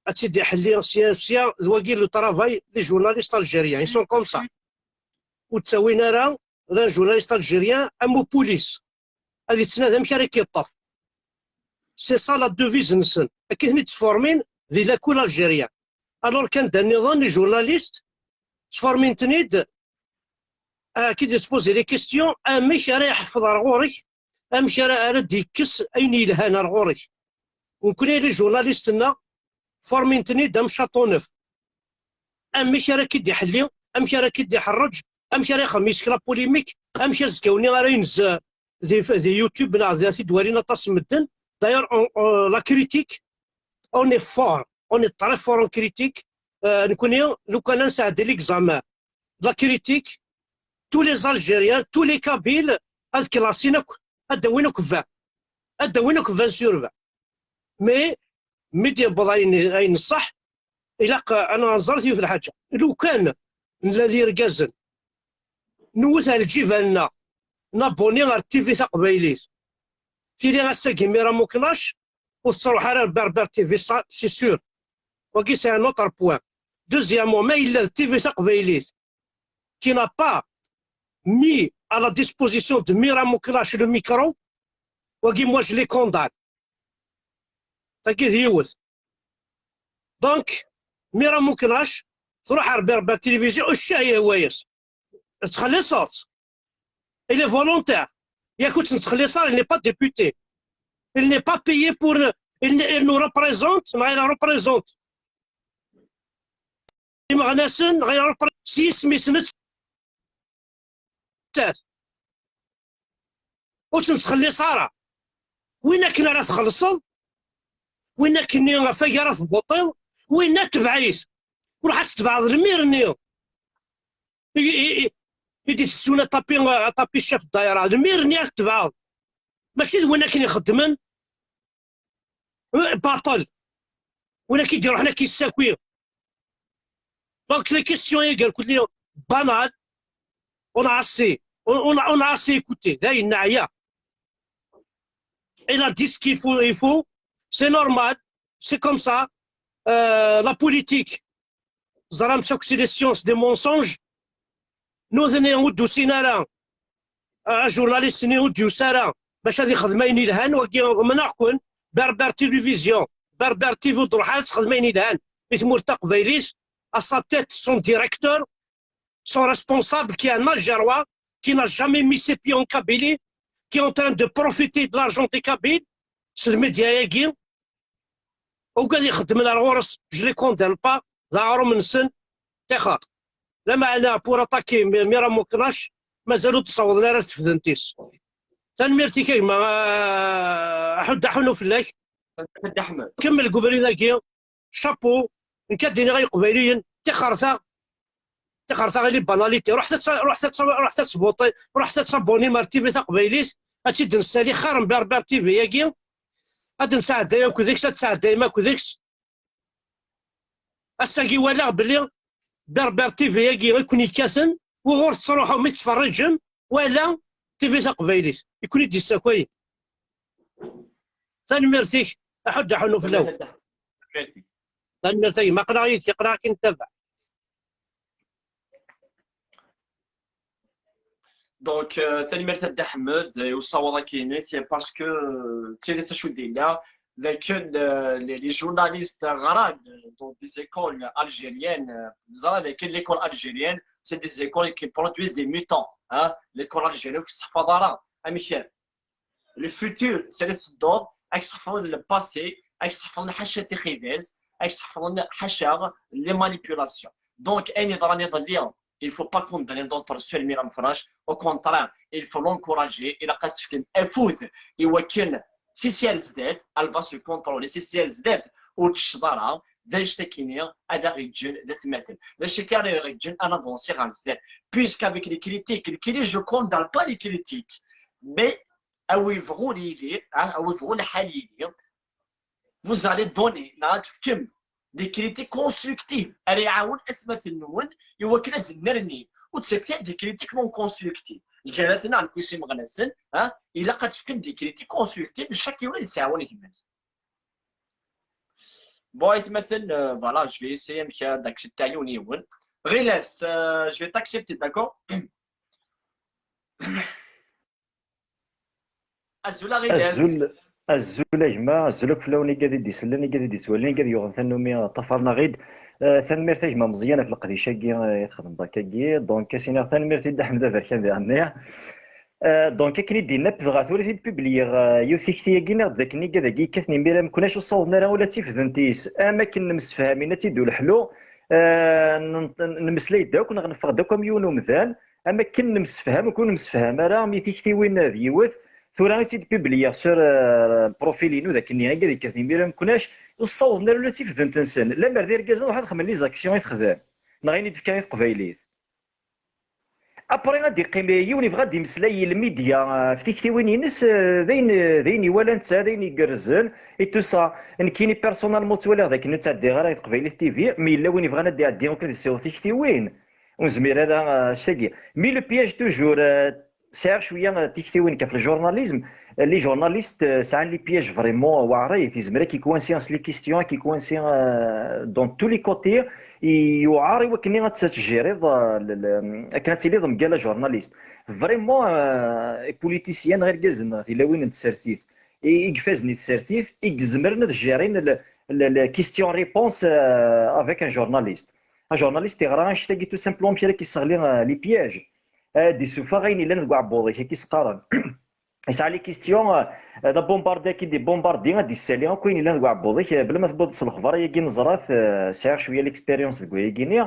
ad tt-id-iḥelli sya sya, d wagi le travail des journalistes algériens, ils sont comme ça. Ur ttawin ara d un journaliste algérien am upulis. Ad yettnadi amek ara k-yeṭṭef. C'est ça la devise-nsen. Akka i ten-id-ttformin di lakul algérien. Alors qu'anda nniḍen, les journalistes, ttformin-ten-id, euh, qui te poser les questions, amek ara yeḥfeḍ ar ɣur-k, amek ara, ara d-yekkes ayen yelhan ar ɣur-k. Nekkni les journalistes-nneɣ, formin-ten-id am château neuf. Amek ara k-id-iḥelli, amek ara k-id-iḥerrej, amek ara ixdem yis-k la polémique, amek azekka-nni ara yenz di, di YouTube neɣ ad t-id-walin aṭas n medden. D'ailleurs, on, on, la critique, on est fort, on est très fort en critique. Euh, nekkni, lukan ad nesɛeddi l'examen de la critique, tous les Algériens, tous les Kabyles, ad klasin akk, ad d-awin akk vingt. Ad d-awin akk vingt sur vingt. Mais, mi d-yewweḍ ayen, ayen ṣṣeḥ, ilaq ad nẓer yiwet n lḥaǧa. Lukan nella d irgazen, newwet ar lǧiban-nneɣ, nabuni ar T V taqbaylit, tili ass-agi Mira Muknac ur tettruḥ ara ar Berbère T V, ça, c'est sûr. Wagi, c'est un autre point. Deuxièmement, ma yella d T V taqbaylit qui n'a pas mis à la disposition de Mira Muknac le micro, wagi, moi, je les condamne. Tagi d yiwet. Donc, Mira Muknac tṛuḥ ar Berbère Télévision, ccah yehwa-yas. Tettxelliṣeḍ-tt. Il est volontaire. Yak ur tt-nettxelliṣ ara, il n'est pas député. Il n'est pas payé pour, il, ne- il nous représente, neɣ il représente imeɣnasen, neɣ il représente s yisem-is nettat. Ur tt-nettxelliṣ ara. Win akken ara txellṣeḍ, win akken ɣef wagi ara tbuṭiḍ, winna tbeɛ-it. Ruḥ ad tebɛeḍ lmir-nni i, i, i, i d-itessun aṭapi, aṭapi ccaf ddayra. Lmir-nni ad tebɛeḍ. Mačči d win akken ixeddmen baṭel. Win akken d-iruḥen ad k-yessaki. Donc les questions-agi irkelli banal, on a assez, on, on a, on a assez écouté. Dayen neɛya. Il a dit ce qu'il faut, il faut. C'est normal. C'est comme ça. Euh, la politique, ẓram-tt akk, c'est des sciences des mensonges. Nutni ur d-usin ara, euh, ajournaliste-nni ur d-yusi ara bac ad ixdem ayen yelhan, wagi ḍemneɣ-ken. Berbère Télévision, Berbère T V ur d-ruḥ ara ad texdem ayen yelhan i tmurt taqbaylit. À sa tête, son directeur, son responsable, qui est un Algérois, qui n'a jamais mis ses pieds en Kabylie, qui est en train de profiter de l'argent des Kabyles, s lmidya-agi, ugad ixeddmen ar ɣur-s, je les condamne pas, d aɣrum-nsen, tixer. Lameɛna, pour attaquer Mi-, Mira Muknac, mazal ur d-ssawḍen ara ar tefdent-is. Tanemmirt-ik a gma, ah, aḥuddu aḥunnu fell-ak. Ḥuddu Ḥmed. Kemmel deg ubrid-agi, chapeau, nekk ad d-iniɣ i Iqbayliyen, tixer-ta, tixer-ta, il est banalité. Ruḥet ad tt-, ruḥet ad tt-, ruḥet ad tbuṭi-, ruḥet ad tabonnim ar T V taqbaylit, ad tt-id-nessali xir n Berber T V-agi, ad d-nesɛedday akk deg-s, ad tesɛeddayem akk deg-s. Ass-agi walaɣ belli Berber T V-agi i ken-yekkaten, wuɣur tettruḥum mi tettferriǧem, wala T V taqbaylit i ken-id-yessakayen. Tanemmirt-ik, aḥuddu aḥunnu fell-awen. Tanemmirt-ik. Tanemmirt a gma, aql-aɣ yid-k, aql-aɣ akken nettabaɛ. Donc, euh, tanemmirt a Dda Ḥmed, euh, i usawaḍ-agi-inek, parce que, euh, d tidet acu d-yella, d akken, euh, les, les journalistes ɣran, euh, dans des écoles algériennes, euh, ẓra d akken l'école algérienne, c'est des écoles qui produisent des mutants, hein, l'école algérienne ur k-tesseḥfaḍ ara, amek, le futur, c'est le ddor, ad k-sseḥfaḍen le passé, ad k-sseḥfaḍen ḥaca tixidas, ad k-sseḥfaḍen ḥaca les manipulations. Donc, ayen yeḍran iḍelli, il faut pas condamner d'autres sur Mira Meknach. Au contraire, il faut l'encourager, ilaq ad s-tefkem afud i wakken si sya ar zdat, elle va se contrôler, si sya ar zdat ur tecceḍ ara, d anect-akini ad aɣ-yeǧǧen d atmaten. D acu akka ara aɣ-yeǧǧen ad navancer ɣer zdat? Puisqu'avec les critiques, les critiques, je condamne pas les critiques, mais a wi yebɣun yili, ah, a wi yebɣun lḥal yili, vous allez donner, neɣ ad tefkem des critiques constructives ara iɛawen atmaten-nwen i wakken ad nnerni, ur d-ttaket des critiques non constructives. Gar-asen neɣ nekk s imeɣnasen, ah, ilaq ad tefkem des critiques constructives, chaque yiwen ad yettɛawan gma-s. Bon, aytmaten, euh, voilà, je vais essayer amek ad accepter yiwen yiwen. Ɣilas, euh, je vais t'accepter, d'accord? Azul a Ɣilas. Azul, azul a gma, azul akk fell-awen igad i d-isellen, igad i d-ittwalin, igad yuɣen tannumi ṭṭafaren-aɣ-id. Euh, tanemmirt a gma Meẓyan ɣef leqdic-agi, euh, i txedmeḍ akkagi. Donc, ad s-iniɣ tanemmirt i Dda Ḥmed Aberkan diɣenni. Euh, donc, akken i d-yenna, dɣa tura i t-id-publiyiɣ, euh, yiwet tikti-agi, nniɣ-d d akken igad-agi yekkaten imir amkun acu ssawḍen ara ula d tifdent-is, am akken nemsefham, yenna-tt-id uleḥlu, euh, n-, n-, nemmeslay-d akk, neɣ neffeɣ-d akk am yiwen umdan, am akken nemsefham, ur nemsefham ara, mi tiktiwin d yiwet, tura i tt-id-publiyiɣ sur, euh, profil-inu, d akken igad yekkaten imir amkun acu ur ssawḍen ara ula d tifdent-nsen, lemmer d irgazen, ruḥ ad xemmen les actions i texdem, neɣ ayen i d-tefka i teqbaylit. Après, ad d-iqqim yiwen yebɣa ad d-imeslay i lmidya, euh, ɣef tiktiwin-ines, euh, d ayen, d ayen iwala netta, d ayen igerrzen, et tout ça. Nekkini, personnellement, ttwaliɣ d akken ur ttɛeddiɣ ara i Teqbaylit T V, mi yella win yebɣan ad d-iɛeddi akk ad issiweḍ tiktiwin, ur nezmir ara, euh, cagi. Mais le piège, toujours, euh, sɛiɣ cwiya, euh, tiktiwin ɣef le journalisme. Les journalistes, euh, sɛan les pièges vraiment, euh, weɛrit. Yezmer ad k-ikwansi s les questions, ad k-ikwansi, euh, dans tous les côtés. Yewɛer i wakken ad tt-tjiriḍ, euh, le, le, akken ad tiliḍ mgal ajournaliste. Vraiment, euh, politiciens neɣ irgazen neɣ tilawin n tsertit, i, i ifazen i tsertit, i izemren ad jirin le, le, le question-réponse, euh, avec un journaliste. Ajournaliste iɣra annect-agi tout simplement amek ara k-isseɣli, euh, les pièges. Ad d-issufeɣ ayen yellan deg uɛebbuḍ-ik, akka i s-qqaren. Yesɛa les questions, euh, d abombardi, akka i d-ibombardi, ad d-issali akk ayen yellan deg uɛebbuḍ-ik, euh, bla ma tewwiḍ s lexbar-agi neẓra-t, euh, sɛiɣ cwiya l'expérience deg wayagi-nni.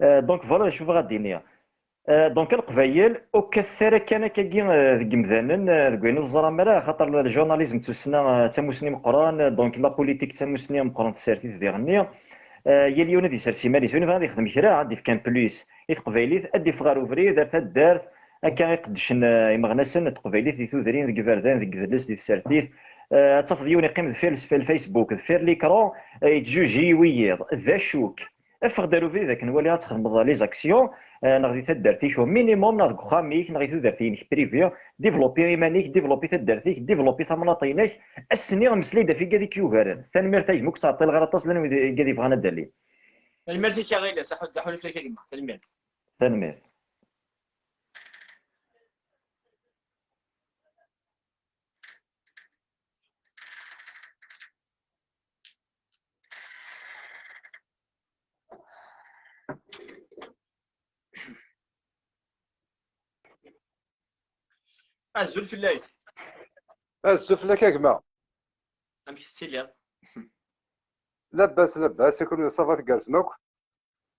Euh, donc voilà d acu bɣiɣ ad d-iniɣ. Euh, donc a Leqbayel, ur kkatet ara kan akkagi, euh, deg yimdanen, euh, deg wayen ur teẓram ara, axaṭer le journalisme d tussna, euh, d tamussni meqqren, euh, donc la politique d tamussni meqqren, tsertit diɣenni. Euh, yal yiwen ad isers iman-is, win yebɣan ad yexdem kra, ad d-ifk un plus i teqbaylit, ad d-iffeɣ ɣer ubrid, ar taddart, akka i qeddcen, euh, imeɣnasen n teqbaylit di tudrin, deg iberdan, deg yidles, di tsertit. Euh, ad tafeḍ yiwen iqqim deffir les-, Facebook, deffir l'écran, euh, yettjuji i wiyiḍ. D acu-k? Ffeɣ-d ar ubrid akken wali ad txedmeḍ les actions, euh, neɣ di taddart-ik au minimum, neɣ deg uxxam-ik, neɣ i tudert-inek privé. Développer iman-ik, développer taddart-ik, développer tamnaḍt-inek. Ass-nni mmeslay-d ɣef igad i k-yugaren. Tanemmirt a gma, ur k-ttɛeṭṭileɣ ara aṭas, llan wid, igad yebɣan ad d-alin. Tanemmirt-ik a Ɣilas, aḥuddu aḥunnu fell-ak a gma. Tanemmirt. Tanemmirt. Azul fell-ak. Azul fell-ak a gma. Amek tettiliḍ? Labas, labas, i kunwi, ça va, tgerrzem akk?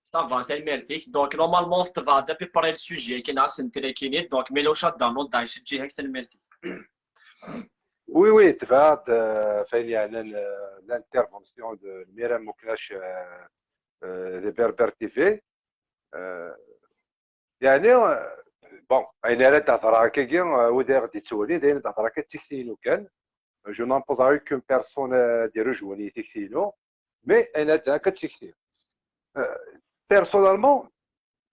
Ça va, tanemmirt-ik. Donc normalement tebɛed à peu près le sujet akken asentel akkin, donc ma yella ulac ad d-ternuḍ d acu ǧǧiɣ-ak, tanemmirt-ik. Oui, oui, tebɛed, euh, f ayen yeɛnan, euh, l'intervention de Miram Meknac, euh, euh, de Berbère T V. Euh, yeɛni, euh, bon, ayen ara d-hedreɣ akkagi, euh, wid i ɣ-d-yettwalin, d ayen d-hedreɣ akka d tikti-inu kan. Je n'imposerai aucune personne, euh, ad d-iru jwani tikti-inu, mais ayen ara d-hedreɣ akka d tikti. Euh, personnellement,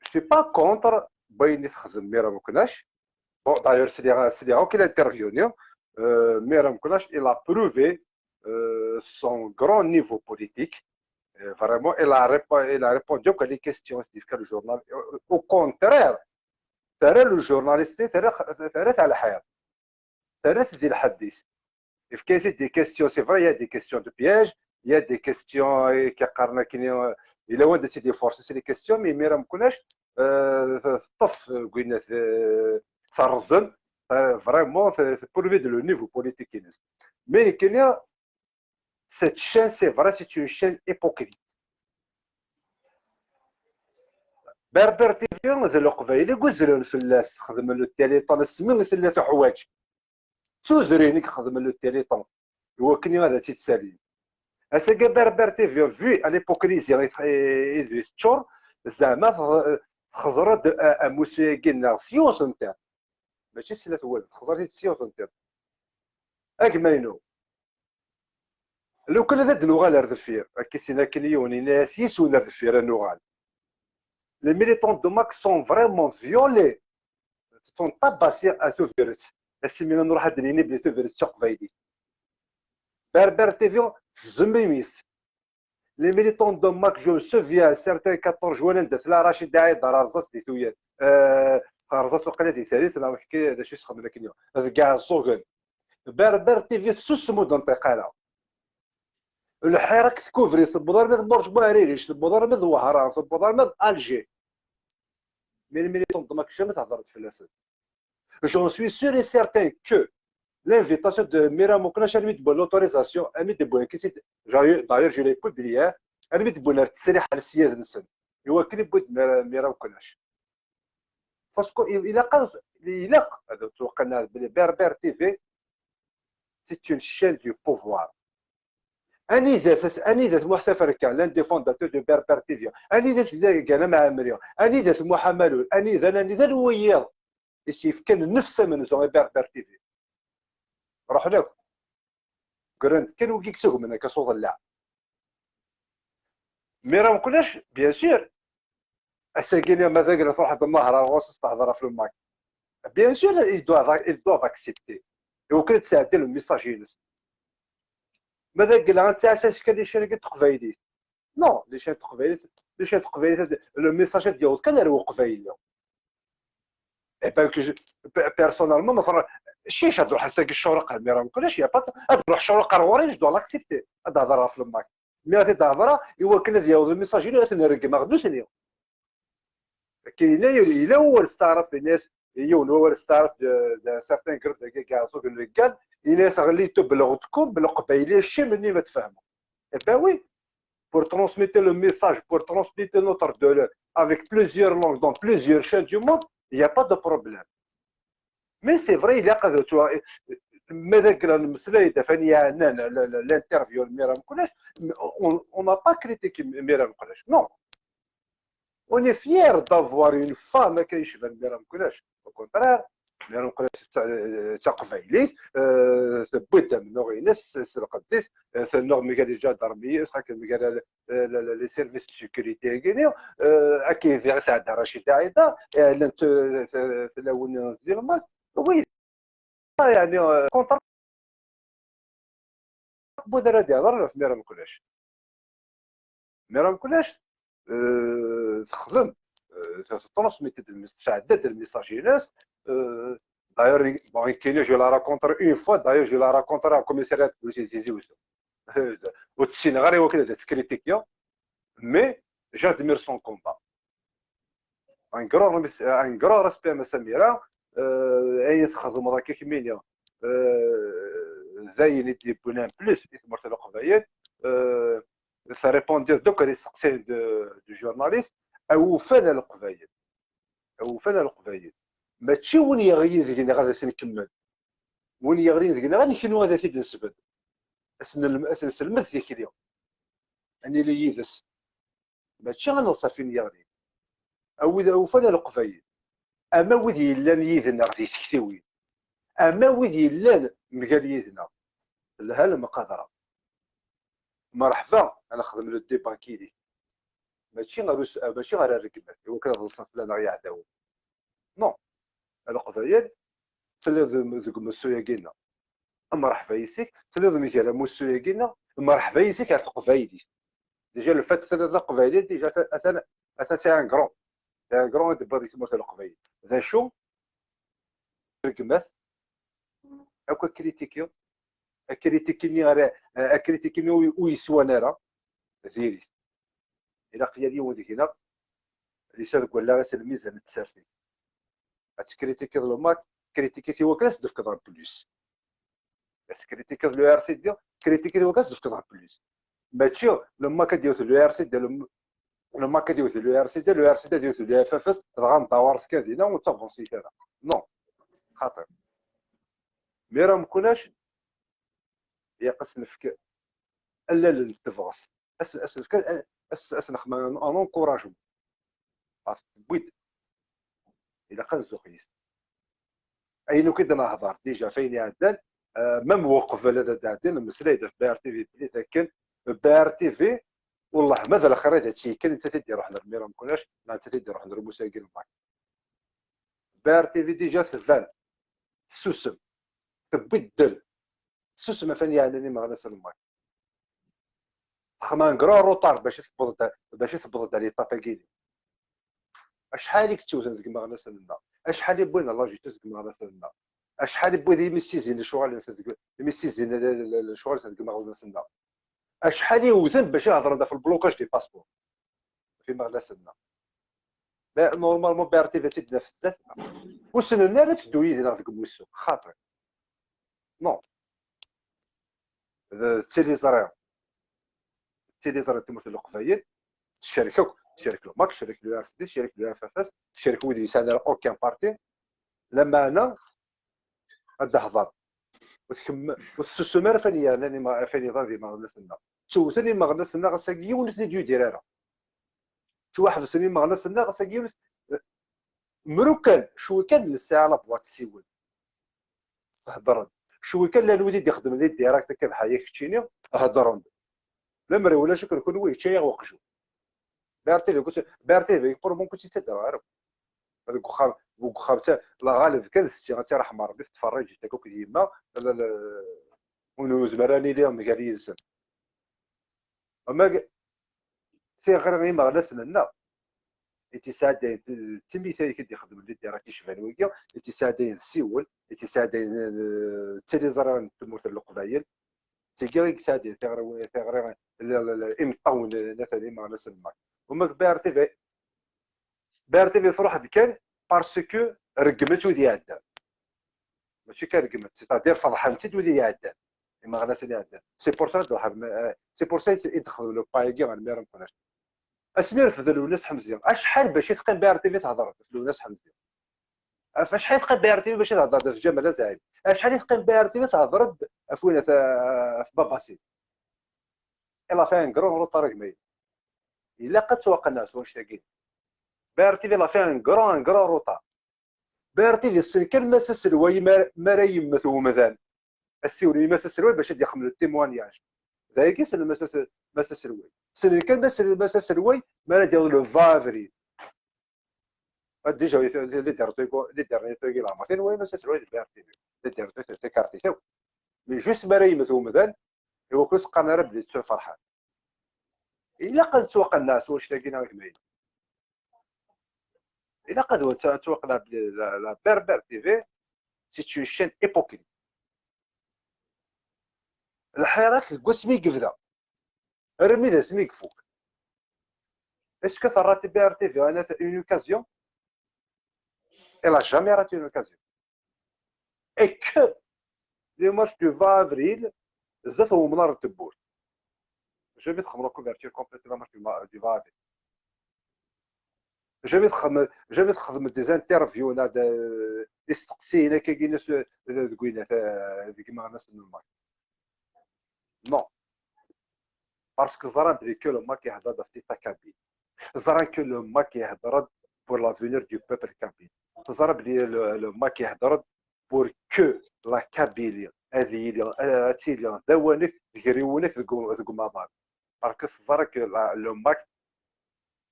je suis pas contre wayen i texdem Miram Meknac. Bon, d'ailleurs, sliɣ, sliɣ akk i l'interview-nni. Euh, Miram Meknac, il a prouvé, euh, son grand niveau politique. Euh, vraiment, il a, répo- il a répondu à les questions, c'est-à-dire que le journal, au contraire, terra le journaliste, terra, terra-t ɣer lḥiḍ. Terra-t di lḥedd-is. Yefka-as-id des questions, c'est vrai, il y a des questions de piège, il y a des questions, euh, qui qqaren akken, euh, yella wanda tt-id-iforces les questions, mais Miram Meknac, euh, teṭṭef, euh, gwina, euh, terẓen, euh, vraiment, c'est pour le niveau politique-ines. Mais nekkini, cette chaîne, c'est vrai, c'est une chaîne hypocrite. Berbère T V d Leqbayel i yuzzlen fell-as, xedmen le téléthon asmi i tella tuḥwaǧ. D tudrin i ixedmen le téléthon i wakken ad tt-id-salin. Ass-agi Berbère T V, vu à l'hypocrisie i, i, i d teččur, zeɛma tex- texẓer-d a- amussu-agi-nneɣ s yiwet n tiṭ. Mačči s snat n wallal, texẓer-it-id s yiwet n tiṭ. A gma-inu, lukan ad d-nuɣal ar deffir, akka sin akken yiwen yenna-as, yis-wen ar deffir ad nuɣal. Les militants de Mac sont vraiment violés. Sont tabassés à Tubiret. Asmi nruḥ ad d-nini belli Tubiret d taqbaylit. Berbère T V tezzem imi-s. Les militants de Mac, je me souviens, certains quatorze juin, anda tella Rachida Aïdar, rẓat di tuyat. Euh, rẓat waqila di tarit, neɣ amek d acu i s-xedmen akken. Deg Iɛeẓẓugen. Berbère T V tessusem ur d-tenṭiq ara. Lḥir akk tkubri, tewweḍ armi d Burj Buɛriric, tewweḍ armi d Wehran, tewweḍ armi d Alger. Mais les militants de Mac, jamais thedreḍ fell-asen. J'en suis sûr et certain que l'invitation de Miram Meknac, armi d-wwin l'autorisation, armi d-wwin, d'ailleurs, je l'ai publié, armi d-wwin ar ttesriḥ ar syad-nsen. I wakken i wwin Miram Meknac. Parce que il, il a, il a, Berbère T V, c'est une chaîne du pouvoir. Anida-t, anida-t Muḥ Taferka, l'un des fondateurs de Berbère T V? Anida-t Gana Mɛemmri? Anida-t Muḥ Amalul? Anida, anida n wiyiḍ i s-yefkan nnefs amenzu i Berbère T V? Ruḥen akk. Ggren-d kan wigi yettugmen akka s uḍellaɛ. Miram Meknac, bien sûr, ass-agi-nni ma d agla truḥeḍ nnehra ɣur-s ad s-tehder ɣef le Mac. Bien sûr, ils doivent, ils doivent accepter. I wakken ad tesɛeddi le message-ines. Ma d agla ad tesɛas askal i ccan-agi n teqbaylit. Non, les chaînes teqbaylit, les chaînes teqbaylit, le message ad d-yaweḍ kan ar uqbayli. Eh ben, que je, pe- personnellement, ma tṛ- cic ad ruḥ ass-agi ccuruq ar Miram Meknac, y a pas de- ad ruḥ ccuruq ar ɣur-i, je dois l'accepter. Ad d-hedreɣ ɣef le Mac. Mi ad t-id-hedreɣ, i wakken ad yaweḍ le message-inu, ad ten-reggmeɣ nutni. Akken yella, yella wawal steɛref, yenna-yas, yiwen wawal steɛref de, de certains groupes de Gazo de Legal, yenna-yas ɣelli-t belɣ-tkum, belqbayli, acim-nni ma tfehmeḍ. Eh ben oui, pour transmettre le message, pour transmettre notre douleur avec plusieurs langues dans plusieurs chaînes du monde, il n'y a pas de problème. Mais c'est vrai, il y a l'interview de Miram Meknac, on on n'a pas critiqué Miram Meknac. Non. On est fier d'avoir une femme qui est Miram Meknac. Au contraire, Miram Meknac d taqbaylit, euh, tewwi-d amennuɣ-ines s lqedd-is, euh, tennuɣ mgal iǧadarmiyen, xakken mgal les services de sécurité-agi-nni, euh, akken diɣ tɛedda Rachida Aïdar, euh, llant, euh, tlawin di lmal. Oui, yeɛni, euh, contre wid ara d-yehḍren ɣef Miram Meknac. Miram Meknac, euh, texdem, euh, teṭṭnus mi tedmes, tesɛedda-d lmessage-ines, euh, d'ailleurs, bon, nekkini, je la rencontre une fois, d'ailleurs, je la rencontre au commissariat de police de Tizi Ouzou. Ur tt-ssineɣ ara i wakken ad tt-critiquer, mais j'admire son combat. Un grand, remerci- un grand respect, ma Samira. Euh, ayen txedmeḍ akka kemmini, euh, d ayen i d-yewwin en plus i tmurt n Leqbayel. Euh, terripondiḍ-d akk ar isteqsiyen de, de journaliste, awufan a Leqbayel. Awufan a Leqbayel. Mačči win yeɣlin deg-neɣ ad as-nkemmel. Win yeɣlin deg-neɣ, ad neknu ad t-id-nesbedd. Ad s-nelm-, ad s-nselmed tikli. Ad nili yid-s. Mačči ad neḍṣa f win yeɣlin. A wid awufan a Leqbayel. Ama wid yellan yid-neɣ di tektiwin. Ama wid yellan mgal yid-neɣ. Telha lemqadra. Merḥba, ad nexdem le débat kili. Mačči ar us-, mačči ar rregmat, iwakken ad ḍsen fell-aneɣ yiɛdawen. Non. A Leqbayel, telliḍ deg, deg umussu-agi-nneɣ. Mreḥba yes-k, telliḍ mgal amussu-agi-nneɣ, mreḥba yes-k ar teqbaylit. Déjà, le fait telliḍ d aqbayli, déjà, ata-, atan, atan c'est un grand. C'est un grand i d-tewwiḍ i tmurt n Leqbayel. D acu? Rregmat, akk akritikiḍ, akritiki-nni ara, akritiki-nni ur, ur yeswan ara, diri-t. Ilaq yal yiwen deg-neɣ ad yesɛu deg wallaɣ-is lmizan n tsertit. Ad tekritikeḍ le MAK, kritiki-t iwakken ad s-d-tefkeḍ en plus. Ad tekritikeḍ le R C D, kritiki-t iwakken ad s-d-tefkeḍ en plus. Mačči le MAK ad d-yewwet le R C D, le, le MAK ad d-yewwet le R C D, le R C D ad d-yewwet le F F S, dɣa neddawer s kan dinna ur ttavansit ara. Non. Xaṭi. Mira Mkunac, ilaq ad s-nefk allal n tebɣest. As-, as-, as-, as-, as-nexdem un, un encouragement. Parce que tewwi-d. Ilaq ad nzux yes-s. Ayen akk i d-nehḍer déjà f ayen iɛeddan, euh, même uqbel ad d-ɛeddin, nemmeslay-d ɣef B R T V belli d akken B R T V, wellah ma d lxir ad tt-yekkan, nettat i d-iruḥen ar Mira Mkunac, neɣ nettat i d-iruḥen ar umussu-agi n le MAK. B R T V déjà tban, tessusem, tewwi ddel, tessusem ɣef wayen yeɛnan imeɣnasen n le MAK. Texdem un grand retard bac i tewweḍ-d, bac i tewweḍ-d ar l'étape-agi. Acḥal i yettewten deg imeɣnasen-nneɣ? Acḥal i wwin la justice deg imeɣnasen-nneɣ? Acḥal i wwin imi ssizin lecɣal-nsen deg, imi ssizin le-, le-, le-, lecɣal-nsen deg imeɣnasen-nneɣ? Acḥal i wwten bac ad hedren ɣef le blocage des passeports f imeɣnasen-nneɣ? Ba-, normalement, B R T V ad tt-id-naf zdat-neɣ. Ur ssnen ara ad teddu yid-neɣ deg umussu, xaṭi. Non. D, d tiliẓri. D tiliẓri n tmurt n Leqbayel. Tcerrek akk. Tcerrek le MAK, tcerrek le R C D, tcerrek le F F S, tcerrek wid yesɛan ara aucun parti. Lameɛna ad d-tehḍer. Ur tkemm-, ur tessusum ara f ayen yeɛnan ima-, f ayen yeḍran d imeɣnasen-nneɣ. Ttewten imeɣnasen-nneɣ ass-agi, yiwen ur ten-id-yudir ara. Ttwaḥebsen imeɣnasen-nneɣ ass-agi, yiwen ur t-, mru kan, cwi kan nesɛa la voix tessiwel. Heddren. Cwi kan llan wid i d-ixeddmen di direct akka bḥal-a keččini, heddren-d. Lemmer ulac akk kunwi yečča-yaɣ uqjun. B R T V, كنت، B R T V, pour moi, كنت يتدرى عارف. Deg uxxam, deg uxxam, ta-, la ɣaleb kan setti, ad tt-iṛḥem Ṛebbi, tettferriǧ-itt akk d yemma, la, la, ur nezmir ara nili mgal yid-sen. Ama g-, tiɣri imeɣnasen-nneɣ, i tt-isɛeddayen t-, d timitay i d-ixeddmen les directs yecban wigi, i tt-isɛeddayen tessiwel, i tt-isɛeddayen, eh, d tiliẓri n tmurt n Leqbayel, d tigi i yesɛeddayen tiɣri, tiɣri, l-, l-, l-, imeṭṭawen n, n, n imeɣnasen-nneɣ. Uma deg B R T V, B R T V truḥ-d kan parce que reggment wid iɛeddan. Mačči kan reggment, c'est-à-dire feḍḥent-id wid iɛeddan. Imeɣnasen iɛeddan. C'est pour ça i d-ruḥen, euh, c'est pour ça i d-, i d-xedmen le pas-agi ɣer Mira Mkunac. Asmi refden Lwennas Ḥemzi, acḥal bac i teqqim B R T V tehder ɣef Lwennas Ḥemzi? Ɣef acḥal i teqqim B R T V bac i tehder ɣef Ǧamal Azaɛil? Acḥal i teqqim B R T V tehder-d ɣef win, ɣef, ɣef Baba Sid? Elle a fait un grand retard a gma-inu. Ilaq ad twaqenneɛ s wannect-agi. B R T V elle a fait un grand, un grand retard. B R T V ssnen kan Mass Aselway ma, ma ara yemmet umdan. Ad siwlen i Mass Aselway bac ad d-ixdem le témoignage. D ayagi ssnen Mass As-, Mass Aselway. Ssnen kan Mass, Mass Aselway ma ara d-yaweḍ le vingt avril. Ah, déjà, les, les, les derniers, les derniers trucs, là, ma tin, oui, Mass Aselway, le B R T V. Les derniers trucs, c'est écarté, c'est. Mais juste ma ara yemmet umdan, iwakken ur s-qqaren ara belli ttu Ferḥan. Ilaq ad nettwaqenneɛ s wannect-agi neɣ gma-inu. Ilaq ad nettwaqenneɛ belli la, la Berbère T V, c'est une chaîne hypocrite. Lḥirak deg wasmi i yebda, armi d asmi i ifuk. Est-ce que terra T B R T V une occasion? Elle a jamais raté une occasion. Et que les matchs du vingt avril, zdat umnar n tewwurt. Jamais txedmeḍ la couverture complète de la match du, ma- du vingt avril. Jamais txedmeḍ, jamais txedmeḍ des interviews, la, de, isteqsiyen akka, deg, deg, deg, deg imeɣnasen n lmay. Non. Parce que ẓran belli que le MAK ihedder-d ɣef l'état kabyle. Ẓran que le MAK ihedder-d pour l'avenir du peuple kabyle. Ẓran belli le, le MAK ihedder-d pour que la Kabylie ad yili, ad tili d awanek d griwnek deg, deg umaḍal. Parce que ẓran que la, le MAK,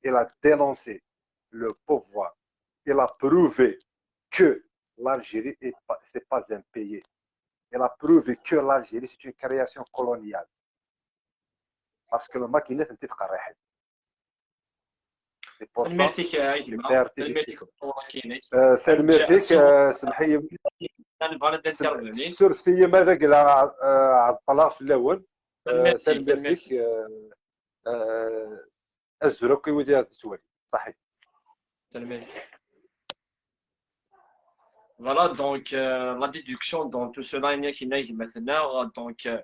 il a dénoncé le pouvoir. Il a prouvé que l'Algérie est pas, c'est pas un pays. Il a prouvé que l'Algérie, c'est une création coloniale. Parce que le MAK yenna-tent-id qerriḥen. C'est pour ça, tanemmirt-ik a gma, tanemmirt-ik. Euh, tanemmirt-ik, euh, semmeḥ-iyi. Nbɣa ad intervenir. Surfet-iyi ma d agla, euh, ɛeṭṭleɣ fell-awen. Euh, tanemmirt-ik, tanemmirt-ik. Euh, euh, azul akk i wid i ɣ-d-yettwalin. Saḥit. Tanemmirt. Voilà, donc, euh, la déduction dans tout cela, il y a qui n'a jamais, donc, euh,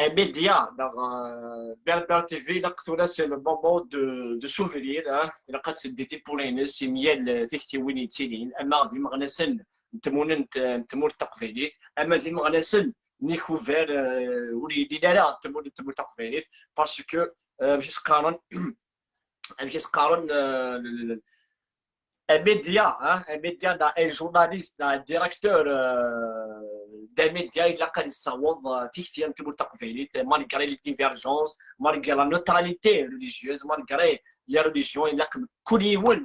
un média, donc, euh, Berbère T V, là, c'est le moment de, de s'ouvrir, hein. Il a quatre de pour les, c'est miel, euh, effectivement, il est, ama d imeɣnasen n tmuna n t-, n tmurt taqbaylit, ama d imeɣnasen n yikubar, euh, ur yellin ara n tmuna n tmurt taqbaylit, parce que, euh, amek i s-qqaren, amek i s-qqaren, euh, le, le, le, un média, hein, un média, d'un, un journaliste, d'un directeur, euh, d'un média, il a qu'à savoir, euh, tikti n tmurt taqbaylit, malgré les divergences, malgré la neutralité religieuse, malgré les religions, il a que mkul yiwen,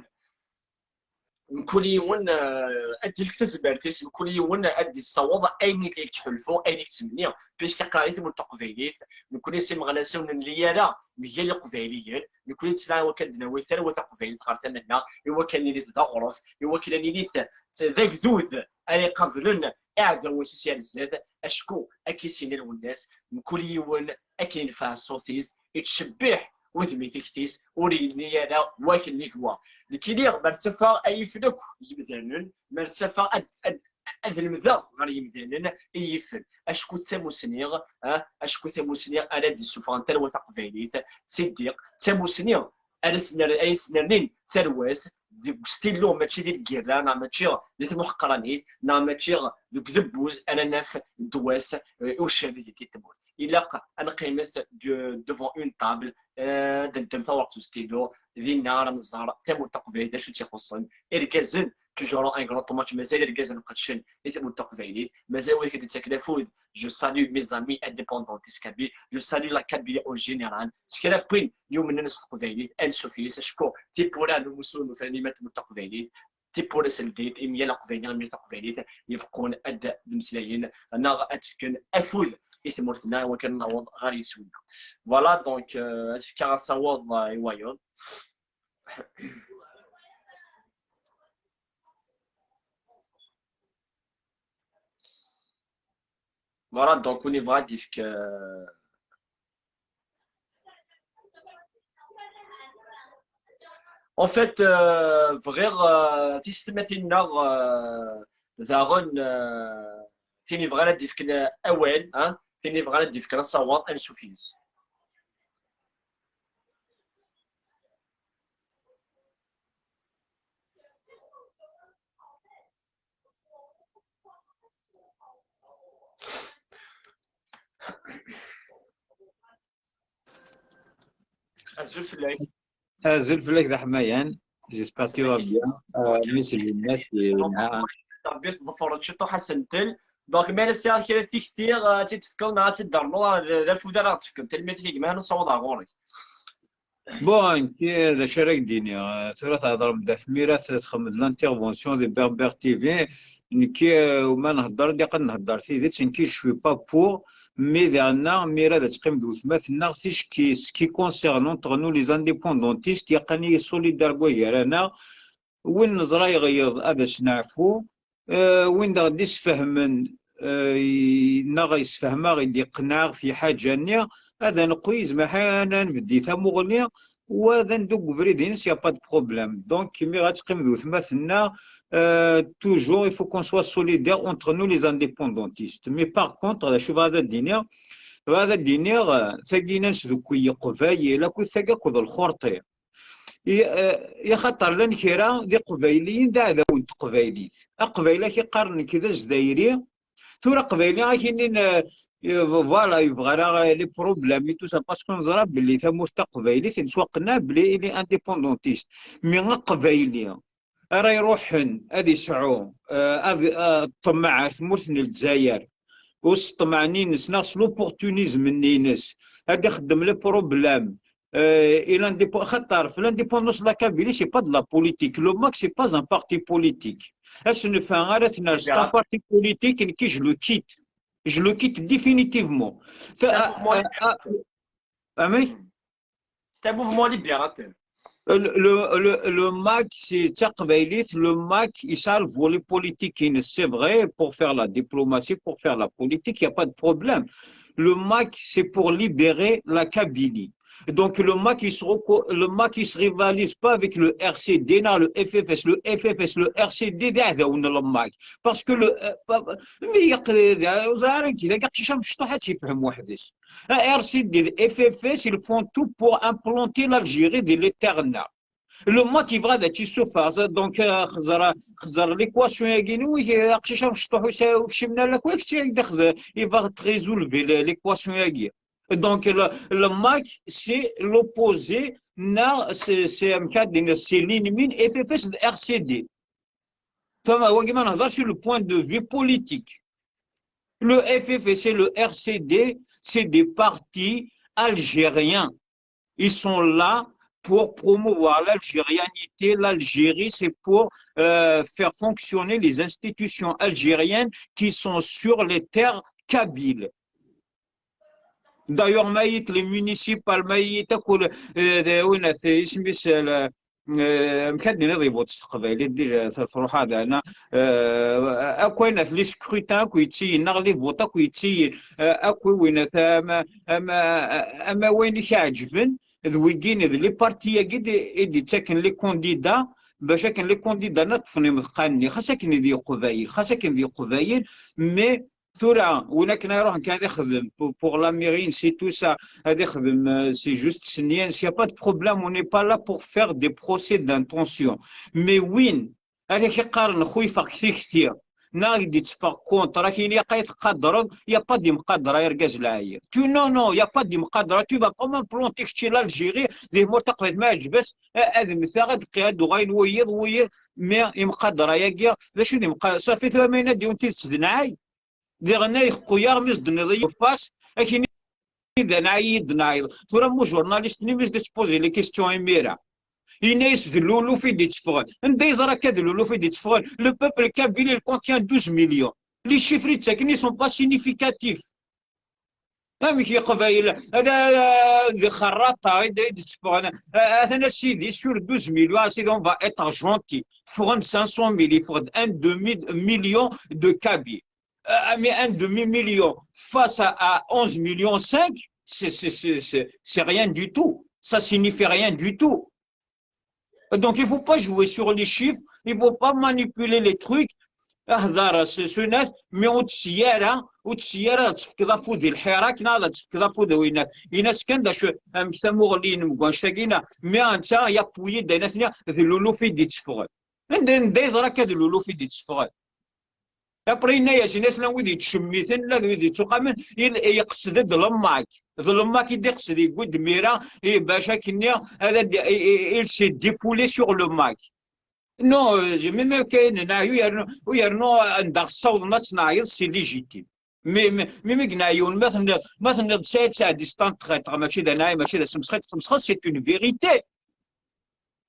mkul yiwen, euh, ad d-yefk tazmert-is, mkul yiwen ad d-yessaweḍ ayen i yettḥulfu, ayen i yettmenni, puisque aql-aɣ di tmurt taqbaylit, nekkni s imeɣnasen ur nelli ara mgal iqbayliyen, nekkni nettnaɣ i wakken ad d-nawi tarwa taqbaylit ɣer tama-nneɣ, i wakken ad nili d aɣref, i wakken ad nili d, d agdud ara iqablen iɛdawen-is ar zdat, acku akken i s-yenna Lwennas, mkul yiwen akken yenfeɛ ṣṣut-is, ittcebbiḥ udem i tikti-s, ur yelli ara wakken i gwa. Nekkini, ma ttafeɣ ad yi-fen akk yimdanen, ma ttafeɣ ad, ad, ad lemdeɣ ɣer yimdanen i yi-fen. Acku d tamusni, ah, acku d tamusni ara d-issufɣen tarwa taqbaylit, d tiddiq, d tamusni ara sner-, ara yesnernin tarwa-s deg ustilu, mačči di lgirra, neɣ mačči di tmuḥeqranit, neɣ mačči deg udebbuz ara naf ddwa-s, eh, i ucerrig-agi n tmurt. Ilaq ad neqqimet de-, devant une table, eh, ad neddem tawriqt ustilu, dinna ara nẓer tamurt taqbaylit d acu tt-ixuṣṣen. Irgazen, toujours un grand hommage, mazal irgazen qedcen i tmurt taqbaylit, mazal wid i d-yettaken afud. Je salue mes amis indépendantistes kabyles, je salue la Kabylie en général. S kra n win yumnen s teqbaylit, ansuf yis, acku tiwwura n umussu n ufran iman tmurt taqbaylit, tiwwura s ldit, imi yal aqbayli, imi taqbaylit, yebqun ad d-mmeslayen, neɣ ad d-fken afud i tmurt-nneɣ, i wakken ad naweḍ ɣer yiswi-nneɣ. Voilà, donc, euh, ad fkeɣ asawaḍ, euh, i wayeḍ. Voilà, donc, on y va, difk, euh, en fait, euh, bɣiɣ, euh, tisetmatin-nneɣ, euh, daɣen, euh, tin yebɣan ad d-ifken awal, hein, tin yebɣan ad d-ifken asawaḍ, ansuf yis. Azul fell-ak. Azul fell-ak d aḥmayan. J'espère que tu vas bien. Euh, mmi-s n Lwennas, yelha. Ṛebbi teḍfer-d ciṭuḥ asentel. Donc, ma ara sɛiɣ kra tikti, euh, ad tt-id-tefkeḍ neɣ ad tt-id-ternuḍ, euh, d, d afud ara ɣ-d-tefkeḍ. Tanemmirt-ik a gma, nessaweḍ ɣer ɣur-k. Bon, nekki d acu ara k-d-iniɣ? Eh, tura thedrem-d ɣef mi ara txedmeḍ l'intervention di Berbère T V. Nekki, eh, ma nhedder, ilaq ad nhedder tidet. Nekki, je suis pas pour, mais daɣen, mi ara d-teqqim d weltma-tneɣ, ticki, ce qui concerne entre nous, les indépendantistes, ilaq ad nili solidaires gar-aneɣ. Win neẓra yeɣleḍ, ad as-neɛfu. Eh, win daɣ d-isfehmen, eh, i-, neɣ yessefhem-aɣ-id, iqenneɛ-aɣ f lḥaǧa-nni, ad neqqim, yezmer ad nbeddi tamuɣli, wa ad neddu deg ubrid-ines, y a pas de problème. Donc, mi ara teqqim d wetma tenna, euh, toujours, il faut qu'on soit solidaire entre nous les indépendantistes. Mais par contre, d acu bɣiɣ ad d-iniɣ, bɣiɣ ad d-iniɣ, euh, tagi-ines d ukki Iqbayel, akked tagi akked lxurṭi. I, euh, i xaṭer llan kra d Iqbayliyen d aɛdawen n teqbaylit. Aqbayli ak-iqqaren nekk d azdayri, tura aqbayli ak-inin, euh, euh, voilà, yebɣa ara, euh, les problèmes et tout ça, parce que neẓra belli tamurt taqbaylit, nettwaqenneɛ belli il est indépendantiste. Mais aqbayli ara iruḥen ad isɛu, euh, ad, euh, ṭṭmeɛ ar tmurt n Lezzayer, u s ṭṭmeɛ-nni-ines neɣ s l'opportunisme-nni-ines ad ixeddem les problèmes, euh, et l'indépen-, xaṭer, l'indépendance de la Kabylie, c'est pas de la politique. Le MAK, c'est pas un parti politique. Asenfa ara tner, c'est un parti politique, nekki, je le quitte. Je le quitte définitivement. C'est un mouvement libérateur. Amek? C'est un mouvement libérateur. Le, le, le, le MAK, c'est taqbaylit, le MAK, il sert le volet politique, c'est vrai, pour faire la diplomatie, pour faire la politique, il n'y a pas de problème. Le MAK, c'est pour libérer la Kabylie. Donc le MAK, il se reco-, le MAK, il se rivalise pas avec le R C D, non, le F F S. Le F F S, le R C D, d aɛdawen n le MAK. Parce que le, euh, pa-, pa-, mais il y a que des, euh, vous avez un qui, il y a quelque chose, je te dis, tu peux, moi, je dis. Euh, R C D, le F F S, ils font tout pour implanter l'Algérie de l'éternel. Le MAK, il va de Tissoufa, donc, euh, xẓer, xẓer l'équation-agi, oui, euh, aqcic amecṭuḥ, ur yesɛi, ur yekcim ara akk, ur yekcim ara, il va résoudre le-, l'équation-agi. Donc, le, le MAK, c'est l'opposé, na, c'est, c'est, euh, c'est l'ennemi, F F S de R C D. Enfin, wagi ma nehḍer sur le point de vue politique. Le F F S et le R C D, c'est des partis algériens. Ils sont là pour promouvoir l'algérianité. L'Algérie, c'est pour, euh, faire fonctionner les institutions algériennes qui sont sur les terres kabyles. D'ailleurs, ma yit les municipales, ma yit akk, euh, de, win, euh, isem-is, euh, euh, amek ad d-tiniḍ les votes s teqbaylit, déjà, ça se regarde, hein. Euh, akk win, les scrutins, akk yettiyin, neɣ les votes, akk yettiyin, euh, akk win, ama, ama, ama wayen i k-iɛeǧben, d wigin, d les partis-agi d, i d-ittaken les candidats, bac akken les candidats-nni ṭṭfen imeḍqan-nni, xas akken d Iqbayel, xas akken d Iqbayel, mais tura, win akken ad iruḥen kan ad ixdem pour, pour la mairie, c'est tout ça, ad ixdem, euh, c'est juste sniens, il y a pas de problème, on n'est pas là pour faire des procès d'intention. Mais win, ad ak-iqqaren xuyfeɣ-k tikti, neɣ ad k-d-itteffeɣ contre, ad k-yini ilaq ad tqadreḍ, il y a pas d'imqadra, argaz lɛali. Tu, non, non, il y a pas d'imqadra, tu vas pas m'implanter kečči l'Algérie, di tmurt taqbaylit ma yeɛǧeb-as, a-, ad mmteɣ, ad qqiɣ, ad d-uɣalen wiyiḍ, wiyiḍ, mais imqadra-agi, d acu d imqa-, safi tura ma yenna-d yiwen tidet d nɛay. Diɣen ay xquyaɣ mi s-d-tenniḍ i ufas, akin d anɛay i d-nɛiḍ. Tura mu journaliste-nni mi s-d-tpozi les questions imir-a. Yenna-yas d luluf i d-itteffɣen. Anda yeẓra akka d luluf i d-itteffɣen? Le peuple kabyle, il contient douze millions. Les chiffres i d-ttaken, ils sont pas significatifs. Amek Iqbayel, ala, d xerraṭa i d, i d-itteffɣen. A-, atan a sidi, sur douze millions, a sidi, on va être gentil. Ffɣen cinq cent mille, yeffeɣ-d un demi-million de Kabyles. Euh, mais un demi-million face à, à onze millions cinq, c'est, c'est, c'est, c'est, c'est rien du tout. Ça signifie rien du tout. Donc, il faut pas jouer sur les chiffres, il faut pas manipuler les trucs. Hḍer s, s unat, mais ur tessi ara, ur tessi ara ad tefkeḍ afud i lḥirak, neɣ ad tefkeḍ afud i winat. Ini-as kan d acu, amek tamuɣli-inem deg wanect-agi, neɣ, mais anta yappuyi-d ayen atni d luluf i d-itteffɣen. Anda, anda yeẓra akka d luluf i d-itteffɣen? Après, yenna-yasen, aslan wid yettcemmiten, la d wid yettuqamen, il-, yeqsed-d le MAK. D le MAK i d-iqsed, yewwi-d mira, i bac akken-nni, ad, ad, i, i, il s'est défoulé sur le MAK. Non, euh, j'ai même kayen nɛyu, yernu, u yernu anda ɣ-ssawḍen ad tt-neɛyiḍ, c'est légitime. Mais, mais, mais, mi yenna yiwen, ma tenniḍ, ma tenniḍ Saɛid Saɛdi, c'est un traître, mačči d anɛay, mačči d asmesxer, asmesxer, c'est une vérité.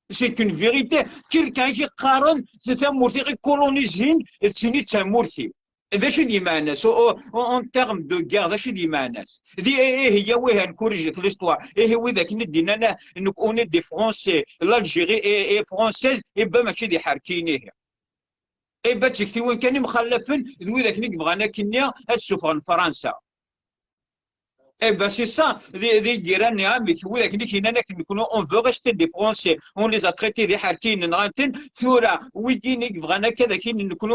C'est une vérité. Quelqu'un qui qqaren, c'est tamurt i ɣ-ikolonizin, d tin i d tamurt-iw. D acu i d imeɛna-s? En, en, en termes de guerre, d acu i d imeɛna-s? Di, eh, eh, ya, wih, nkurrij l'histoire. Eh, wid akken i d-innan, ah, nekk, on est des Français, l'Algérie est, est française, eh ben, mačči d iḥerkiyen, ihi. Eh ben, d tiktiwin kan i mxallafen, d wid akken i yebɣan akken-nni ad ssufɣen Fransa. Eh ben, c'est ça, les, les Guéraniens, mais oui, avec les Guinéens, nous, on veut rester des Français, on les a traités des harkis, tura, wigini, vraiment,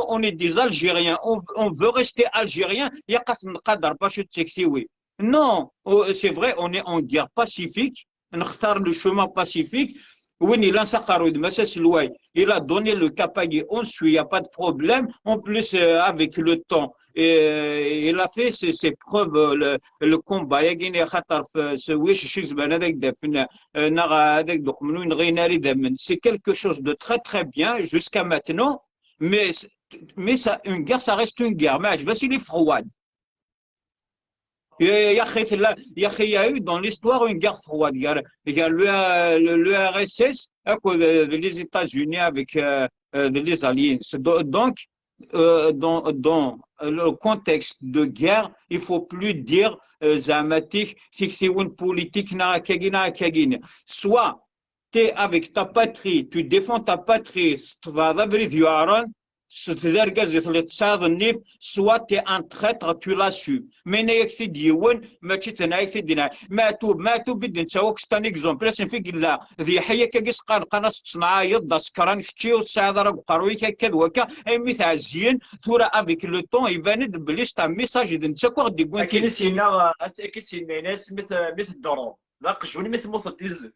on est des Algériens, on, on veut rester Algériens, il y a pas de cadre, pas de sécurité, oui. Non, oh, c'est vrai, on est en guerre pacifique, on a le chemin pacifique. Oui, il a donné le cap à Guy, on suit, il n'y a pas de problème. En plus, euh, avec le temps, et, euh, il a fait ses, ses preuves, euh, le, le combat. ياكيني خاطر في سويش شي زمان هذاك دافن، آه، نغا هذاك دوك منو نغينا ري دمن. C'est quelque chose de très très bien jusqu'à maintenant, mais mais ça, une guerre, ça reste une guerre. Mais je vais les froide. يا يا اخي، لا يا اخي، il y a eu dans l'histoire une guerre froide. Il y a, il y a le, le, le R S S, hein, quoi, de, de les États-Unis avec, euh, euh, de les Alliés. Donc, euh, dans, dans le contexte de guerre, il faut plus dire, euh, زعما تيك تيك تيون politique, na كاكينا كاكينا. Soit tu es avec ta patrie, tu défends ta patrie, تبغى بريد يعرن, s tdergazit le tsad nif, soit tu es un traître, tu l'assumes. Mais nek ti diwen, mačči tena nek ti dina. Matub, Matub, bidin tawak c'est un exemple. Là, c'est fait là. Di haya kagis qan, qan as tsnaayed, da skran kečči, ur tesɛiḍ ara deg uqerruy-ik akka d wakka, aymi tɛezzyen, tura avec le temps, iban-d belli c'est un message d netta akk ɣ-d-yewwin. Akken i s-yenna, akken i s-yenna, yenna-as mi t-, mi teddreḍ, d aqjun, mi temmuteḍ d izem.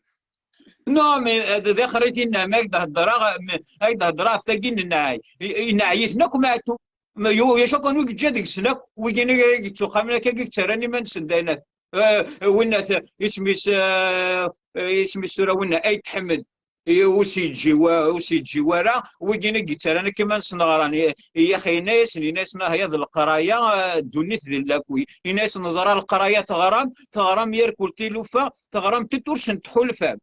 Non, mais, euh, d, d axer i t-yenna, ma ak-d-heddreɣ, ma, ak-d-heddreɣ ɣef tagi n nnɛay. I, i, yenɛay-iten akk Matub. Ma yu-, yac akk anwi yeǧǧa deg-sen akk, wigini i yettuqamen akka, i yettarran iman-nsen d aynat. Euh, winnat, isem-is, euh, euh, isem-is tura winna, Ayt Ḥmed. I, ur s-yeǧǧi wa-, ur s-yeǧǧi wara, wigini i yettarran akk iman-nsen ɣran. I, i, yax, yenna-yasen, yenna-yasen, ah, ya d leqraya, euh, ddunit d llakuy. Yenna-yasen, neẓra leqraya teɣram, teɣram yarkul tilufa, teɣram-tent ur sen-tḥulfam.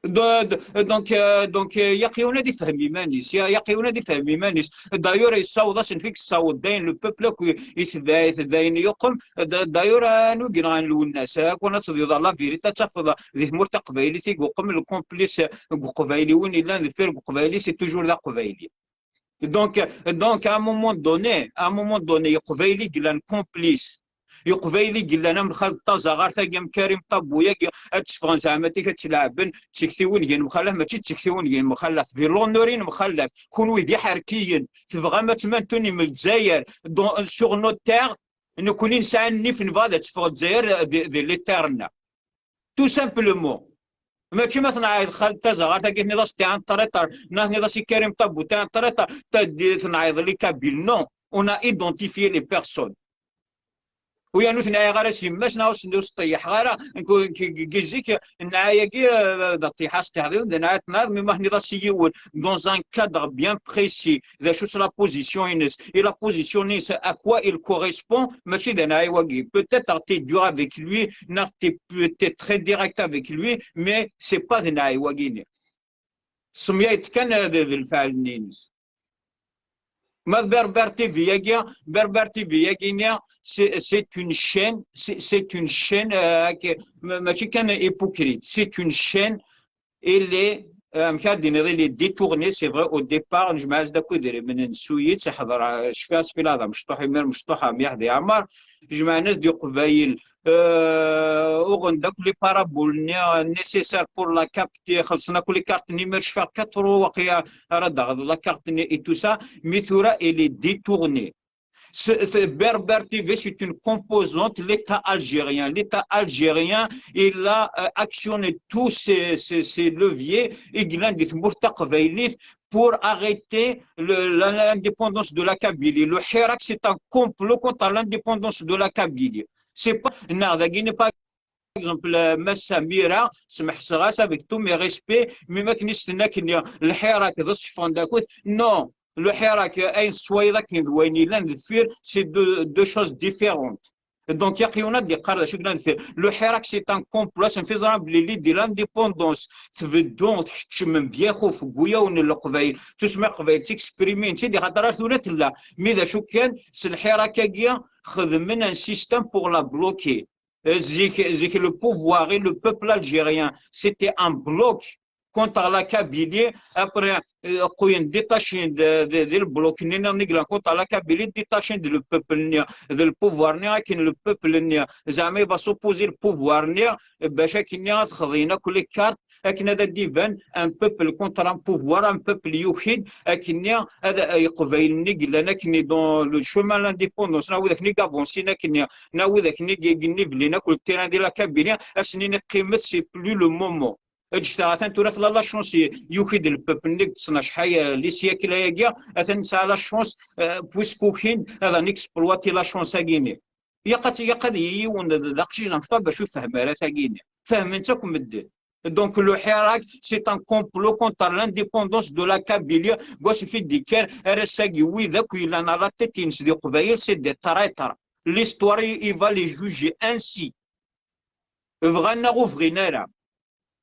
Do-, do-, donc, euh, donc, euh, yaqiyuna di fehmi manis, ya, yaqiyuna di fehmi manis. D'ailleurs, yessaweḍ asen fik, yessaweḍ dayen le peuple akk i tebɛit, dayen yuqem. D-, d'ailleurs, anu gin ɣan lwennas, akun ad tdiḍ la vérité, ad tafeḍ di tmurt taqbaylit i yuqem le complice n uqbayli, win yellan deffir n uqbayli, c'est toujours d aqbayli. Donc, donc, à un moment donné, à un moment donné, Iqbayli yellan complice. Iqbayli yellan am Xaled Tazaɣart-agi, am Karim Tabbu-agi, ad teffɣen zeɛma tik ad tleɛben d tiktiwin n yimxallaf, mačči d tiktiwin n yimxallaf, di l'honneur n yimxallaf. Kunwi d iḥerkiyen, tebɣam ad tmantunim Lezzayer, dans, sur notre terre, nekni nesɛa nnif, nebɣa ad teffeɣ Lezzayer di, di les terres-nneɣ. Tout simplement. Mačči ma tenɛayeḍ Xaled Tazaɣart-agi, tenniḍ-as t'es un traître, neɣ tenniḍ-as i Karim Tabbu t'es un traître, ta-, di-, tenɛayeḍ les Kabyles. Non, on a identifié les personnes. U yan ur tenɛayeɣ ara s yemma-s, neɣ ur s-, ur s-ṭeyyḥeɣ ara. Nekk, nekk, nekk, zik, nnɛay-agi, euh, d ṭṭiḥa s teɛḍiwin, d nnɛay n tnaḍ, mi ma tenniḍ-as i yiwen, dans un cadre bien précis, d acu-tt la position-ines, et la position-ines, à quoi il correspond, mačči d nnɛay wagi. Peut-être t'es dur avec lui, neɣ t'es, t'es très direct avec lui, mais c'est pas d nnɛay wagi-nni. Semyayeḍ kan d, d lefɛal-nni-ines. Ma d Berber T V-agi, Berber T V-agi-nni, c'est, c'est une chaîne, c'est, c'est une chaîne, euh, que, ma-, mačči kan hypocrite, c'est une chaîne, elle est, euh, amek ad d-iniḍ, elle est détournée, c'est vrai, au départ, nejmeɛ-as-d akk idrimen n Suyit, iḥḍer, euh, cfiɣ asfil-a d amecṭuḥ, imir mecṭuḥ, am Yeḥdi Ɛmar, jemɛen-as-d Iqbayel, euh, uɣen-d akk les paraboles-nni, euh, nécessaires pour la capter, xellṣen akk les cartes-nni, imir cfiɣ quatre euros waqila ara d-taɣeḍ la carte-nni et tout ça, mais tura, elle est détournée. Ce, ce Berber T V, c'est une composante de l'État algérien. L'État algérien, il a, euh, actionné tous ses, ses, ses leviers, i yellan di tmurt taqbaylit, pour arrêter le, la, l'indépendance de la Kabylie. Le Hirak, c'est un complot contre l'indépendance de la Kabylie. C'est pas, non, dagi n'est pas, par exemple, euh, Mass Samira, semḥeɣ-as avec tous mes respects, mais ma k-, le Hirak, d aseḥfan d akud. Non, le Hirak, ayen tettwaliḍ akken d wayen yellan deffir, c'est deux, deux choses différentes. Donc, yaqiyuna d-iqqar d acu yellan deffir. Le Hirak, c'est un complot, asen fi ẓran belli l'idée de l'indépendance tbeddu tkeččem mebyaxuf deg wuyawen n Leqbayel, tusma Leqbayel ttexprimin-tt-id, xaṭer ar tura tella. Mi d acu kan, s le Hirak-agi, xedmen un système pour la bloquer. Euh, zik, zik, le pouvoir et le peuple algérien, c'était un bloc. contre la Kabylie, après, euh, qquyen détaché de, de, de le bloc-nni niḍen i yellan contre la Kabylie, détaché de le peuple-nni, de le pouvoir-nni, akken le peuple-nni zeɛma i va s'opposer le pouvoir-nni, bac akkenni ad xḍin akk les cartes, akken ad d-iban un peuple contre un pouvoir, un peuple yuki-d, akkenni ad, Iqbayliyen i yellan akkenni dans le chemin de l'indépendance, neɣ wid akkenni i avansin akkenni, neɣ wid akkenni i, i, i yennibelliyen akk le terrain de la Kabylie, ad sen-nini qqimet, c'est plus le moment. Ǧǧet-aɣ, atan tura tella la chance, yuki-d le peuple-nni deg ttnac ḥay, euh, les siècles-agi, atan nesɛa la chance, euh, puisque ukin ad n-exploiter la chance-agi-nni. Ilaq ad, ilaq ad yili yiwen d, d aqcic d ameṭṭar bac ur fehhem ara tagi-nni. Fehmen-tt akk medden. Donc, le Hirak, c'est un complot contre l'indépendance de la Kabylie. Gos fi d-ikker, ar ass-agi, wid akk yellan à la tête-ines d Iqbayel, c'est des traîtres. L'histoire, il va les juger ainsi. Bɣan neɣ ur bɣin ara.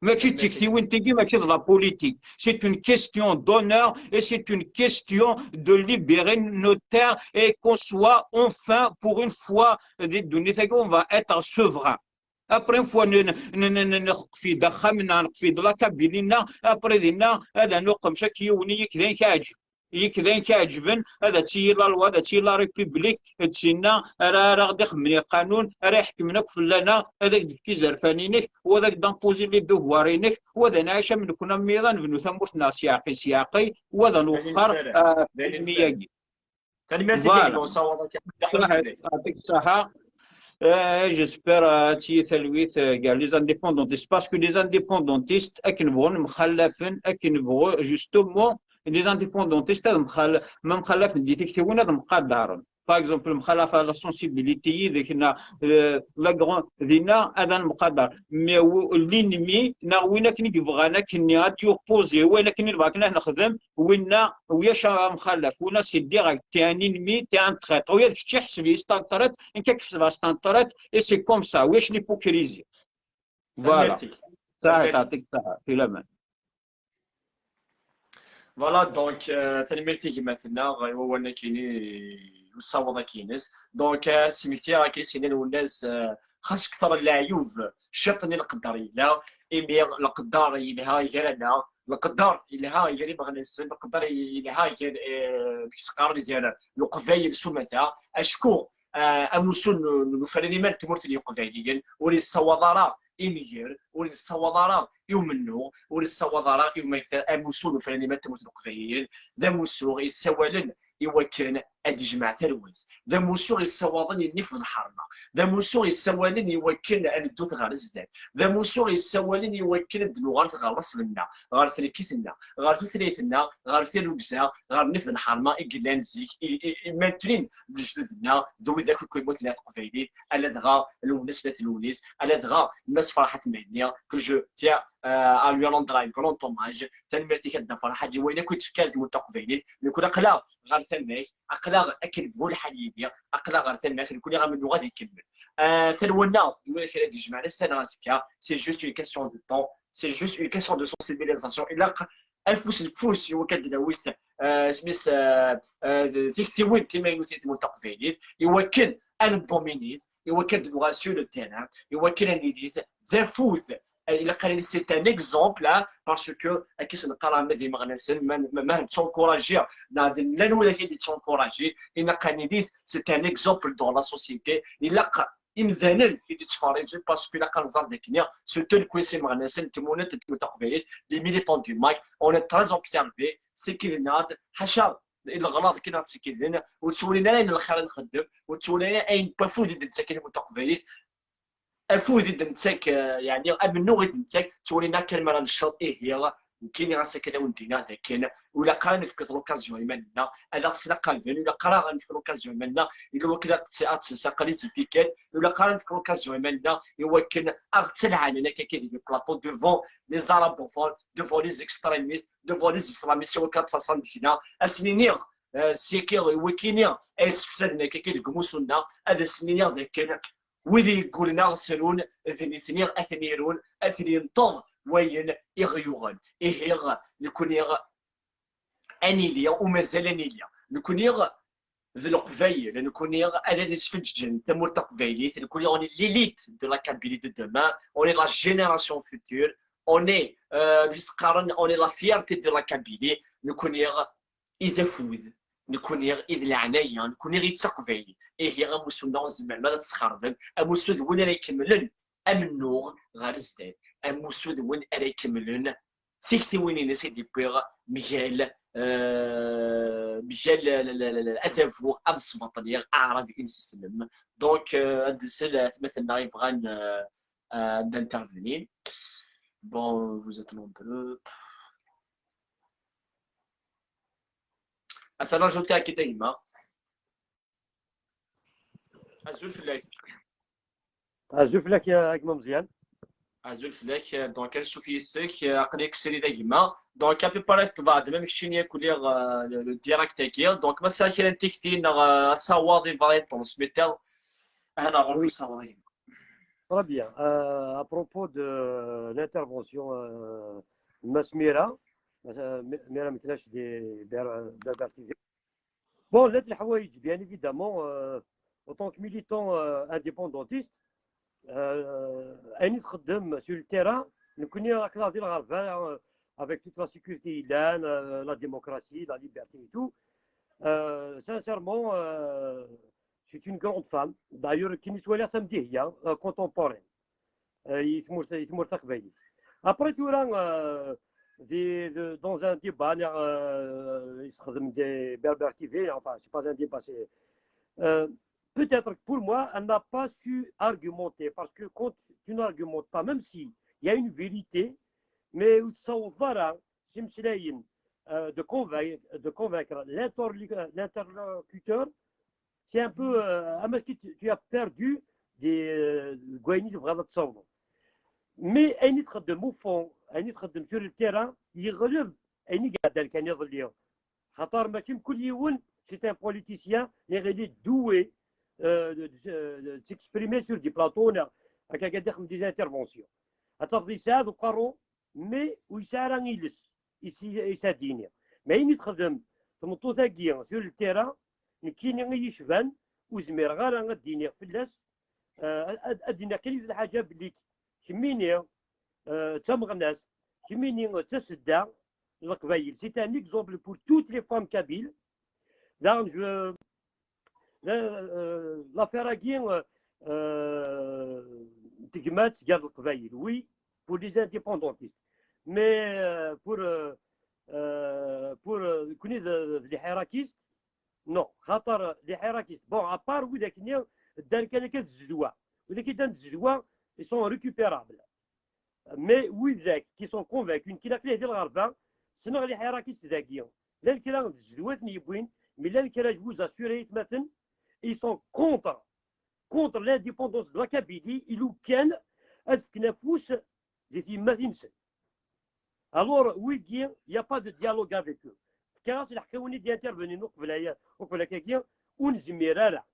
Mačči d tiktiwin tigi, mačči d la politique. C'est une question d'honneur et c'est une question de libérer nos terres et qu'on soit enfin, pour une fois, di ddunit-agi, on va être souverain. Après, une fois, n-, n-, n-, n-, neqfi-d axxam-nneɣ, neqfi-d la Kabylie-nneɣ, après dinna, ad nuqem chaque yiwen i yik d ayen k-iɛǧeb. Yik d ayen k-iɛeǧben, ad tili la loi, ad tili la république, d tinna ara, ara ɣ-d-ixemmen iqanun, ara iḥekmen akk fell-aneɣ, ad ak-d-tefk izerfan-inek, u ad ak-d-imposer les devoirs-inek, u ad nɛic am nekkni am yiḍ, ad nebnu tamurt-nneɣ s yeɛqi s yeɛqi, u ad nwexxer, ah, ɣef lmi-agi. Tanemmirt-ik a gma, usawaḍ akka. Ṣaḥit, yɛṭik ṣṣaḥa. Euh, j'espère, euh, ad tili talwit, euh, gar les indépendantistes, parce que les indépendantistes, akken bɣun mxallafen, akken bɣu, justement, les indépendantistes, ad mxal-, ma mxallafen di tiktiwin, ad mqadaren. Par exemple, mxalaf à la sensibilité yid-k, neɣ, euh, la grande, dinna, ad nmqadar. Mais w-, l'ennemi, neɣ win akken i yebɣan akken ad d-yopposer, win akken i nebɣa akken ad nexdem, winna, ulac amxallaf, winna c'est direct, t'es un ennemi, t'es un traître. Ula d kečč iḥseb-iyi c'est un traître, nekk ad k-ḥesbeɣ c'est un traître, et c'est comme ça, ulac l'hypocrisie. Voilà. Tanemmirt-ik. Ṣaḥit, yɛṭik ṣṣaḥa, fi laman. Voilà, donc, euh, tanemmirt i gma-tneɣ i wawal-agi-ines, i usawaḍ-agi-ines. Donc, euh, ad smektiɣ akka i s-yenna Lwennas, euh, xas kter leɛyub, ciṭ-nni leqder yella, imi leqder yelha gar-aneɣ, leqder yelha gar imeɣnasen, leqder yelha gar, euh, deg s-qqaren gar Leqbayel s umata, acku, euh, amussu n, n ufran iman n tmurt n Yiqbayliyen ur yessawaḍ ara i nnger, ur nessawaḍ ara i umennuɣ, ur nessawaḍ ara i umagtar, amussu n ufran iman n tmurt n Leqbayel, d amussu yessawalen i wakken ad d-ijmeɛ tarwa-s, d amussu yessawaḍen i nnif d lḥerma, d amussu yessawalen i wakken ad neddut ɣer zdat, d amussu yessawalen i wakken ad d-nuɣal ɣer laṣel-nneɣ, ɣer tnekkit-nneɣ, ɣer tutlayt-nneɣ, ɣer tirrugza, ɣer nnif d lḥerma i yellan zik, i, i, i mantnin d lejdud-nneɣ, d wid akk i yemmuten ɣer teqbaylit, ala dɣa Lwennas n At Lewnis, ala dɣa Mass Ferḥat Mhenni, que je tiens, euh, à lui rendre un grand hommage. Tanemmirt-ik a Dda Ferḥat i wayen akk i d-tefkiḍ i tmurt taqbaylit. Nekkni aql-aɣ ɣer tama-k, aql-aɣ akken bɣu lḥal yili, aql-aɣ ɣer tama-k, nekkni amennuɣ ad ikemmel. Euh, talwanna, d wid akk ara d-ijemɛen ass-a neɣ azekka, c'est juste une question de temps, c'est juste une question de sensibilisation. Ilaq afus deg ufus i wakken ad d-nawi, euh, isem-is, euh, euh, tiktiwin timaynutin n tmurt taqbaylit, i wakken ad neddominit, i wakken ad nuɣal sur le terrain, i wakken ad nili d afud. Euh, ilaq ad nili, c'est un exemple, hein, parce que akka i s-neqqar arma d imeɣnasen, ma, ma, ma nettunkurajir, neɣ d llan widak i d-yettunkurajin, ilaq ad nili, c'est un exemple dans la société, ilaq imdanen i d-ittferriǧen, parce que ilaq ad nẓer d akken surtout nekkni s imeɣnasen n tmunent n tmurt taqbaylit, les militants du MAK, on est très observés, ssikiden-aɣ-d, ḥaca leɣlaḍ kan ad ssikiden, ur ttwalin ara ayen lxir i nxeddem, ur ttwalin ara ayen n wafud i d-nettak i tmurt taqbaylit, afud i d-nettak, eh, yeɛni amennuɣ i d-nettak, ttwalin akken mi ara necceḍ, ihi, nekkini ɣas akken ad wen-d-iniɣ d akken ur ilaq ara nefket l'occasion i iman-nneɣ, ad aɣ-ttnaqaben, ur ilaq ara ad nefk l'occasion i iman-nneɣ, i wakken ad tt-, ad tt-nsaqal i zitikat, ur ilaq ara ad nefk l'occasion i iman-nneɣ, i wakken ad ɣ-ttalɛanen akka, akka di les plateaux devant les arabophones, devant les extrémistes, devant les islamistes, i wakken ad ttaḍsan deg-neɣ, ad sen-iniɣ, eh, ssikid, i wakken i, ay sefsaden akka, akka deg umussu-nneɣ, ad asen-iniɣ d akken wid i yeggulen ad ɣ-srun, d nitni ad ten-irun, ad ten-yenṭeḍ wayen i ɣ-yuɣen. Ihi, nekkni ad nili, u mazal ad nili. Nekkni d Leqbayel, nekkni ad, ad isfeǧǧen tamurt taqbaylit, nekkni on est l'élite de la Kabylie de demain, on est la génération future, On est, euh, amek i s-qqaren, on est la fierté de la Kabylie. Nekkni i d afud, nekkni i d leɛnaya, nekkni i d taqbaylit. Ihi amussu-nneɣ ur tzemmrem ara ad t-tesxerbem. Amussu d win ara ikemmlen amennuɣ ɣer zdat. Amussu d win ara ikemmlen tiktiwin-ines i d-wwiɣ mgal, euh, mgal, la, la, la, la, adabu ad sbeṭliɣ aɛrab i neslem. Donc, euh, ad nsel atmaten-nneɣ yebɣan, euh, euh, ad intervenir. Bon, vous êtes nombreux. Atan ajouté à Kitayma. Azul fell-ak. Azul fell-ak, a gma Meẓyan. Azul fell-ak. Donc, ansuf yis-k, aql-ik srid a gma. Donc, à peu près tbeɛdem am keččini akk liɣ, euh, le, le direct-agi. Donc, ma tesɛa kra n tikti neɣ, euh, asawaḍ i bɣa ad transmettre, ah, neɣ ɣur-k asawaḍ a gma. Très bien. Euh, à propos de l'intervention, euh, de Mass Mira, euh, Mira Meknac de Ber-, Berber T V. Bon, llant leḥwayeǧ, bien évidemment, euh, en tant que militant, euh, indépendantiste, euh, ayen i txeddem sur le terrain, nekkni akken di lɣerba, euh, avec toute la sécurité yellan, euh, la démocratie, la liberté et tout, euh, sincèrement, euh, c'est une grande femme. D'ailleurs, akken i ttwaliɣ d tamdihya, euh, contemporaine. Euh, i tmurt, i tmurt taqbaylit. Après, tura, euh, di, de, dans un débat, euh, yessexdem des Berber T V, enfin, c'est pas un débat, c'est, euh, peut-être que pour moi, elle n'a pas su argumenter, parce que quand tu n'argumentes pas, même si il y a une vérité, mais ur tessawḍeḍ ara s imeslayen, euh, de convain-, de convaincre l'interlocu-, l'interlocuteur, c'est un peu, euh, am si tu, tu as perdu des, euh, deg wayen i tebɣiḍ ad tessawḍeḍ. Mais ayen i txeddem au fond, ayen i txeddem sur le terrain, yeɣleb ayen i iɛeddan kan iḍelli. Xaṭer mačči mkul yiwen, c'est un politicien, neɣ il est doué, euh, de, de, de s'exprimer sur des plateaux, neɣ akka ad ixdem des interventions. Ad tafeḍ yesɛa deg uqerru, mais ur yesɛi ara iles i s-, i s-ad-yini. Mais ayen i texdem tmeṭṭut-agi sur le terrain, nekkini i yi-yecban, ur zmireɣ ara ad d-iniɣ fell-as, euh, ad, ad d-iniɣ kan yiwet lḥaǧa belli kemmini, euh, d tameɣnast, kemmini d tasedda n Leqbayel. C'est un exemple pour toutes les femmes kabyles. Daɣen, je, la, euh, l'affaire-agi, euh, euh, n tegmat gar Leqbayel, oui, pour les indépendantistes. Mais, euh, pour, euh, euh, pour, euh, nekkni d, d les hirakistes, non, xaṭer les hirakistes, bon, à part widak-nni ddan kan akka d zzedwa. Widak i ddan d zzedwa, ils sont récupérables. Mais widak qui sont convaincus, nekk ilaq-iyi di lɣerba, ssneɣ les hirakistes dagi. Llan kra n tzedwat n yewwin, mais llan kra, je vous assure, ay atmaten, ils sont contre, contre l'indépendance de la Kabylie, i lukan ad fken afus di tyemmatin-nsen. Alors, wigi, il n'y a pas de dialogue avec eux. Fkiɣ-as lḥeqq i win i d-intervenir uqbel aya, uqbel akkagi, ur nezmir ara.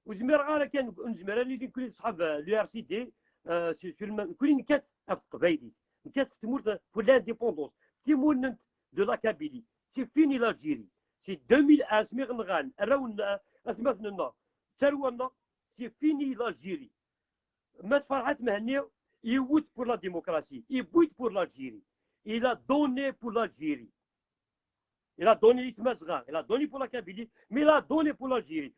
Ur zmireɣ ara kan, ur nezmir ara nili nekkni d ṣṣḥab, euh, l'U R C D, euh, sur, sur le même, nekkni nekkat ɣef teqbaylit, nekkat ɣef tmurt, pour l'indépendance, timunent de la Kabylie. C'est fini l'Algérie. C'est deux mille un, asmi ɣ-nɣan arraw n, euh, atmaten-nneɣ, tarwa-nneɣ, c'est fini l'Algérie. Mass Farhat Mehenni, il lutte pour la démocratie, il lutte pour l'Algérie, il a donné pour l'Algérie. Il a donné i Tmazɣa, il a donné pour la Kabylie, mais il a donné pour l'Algérie.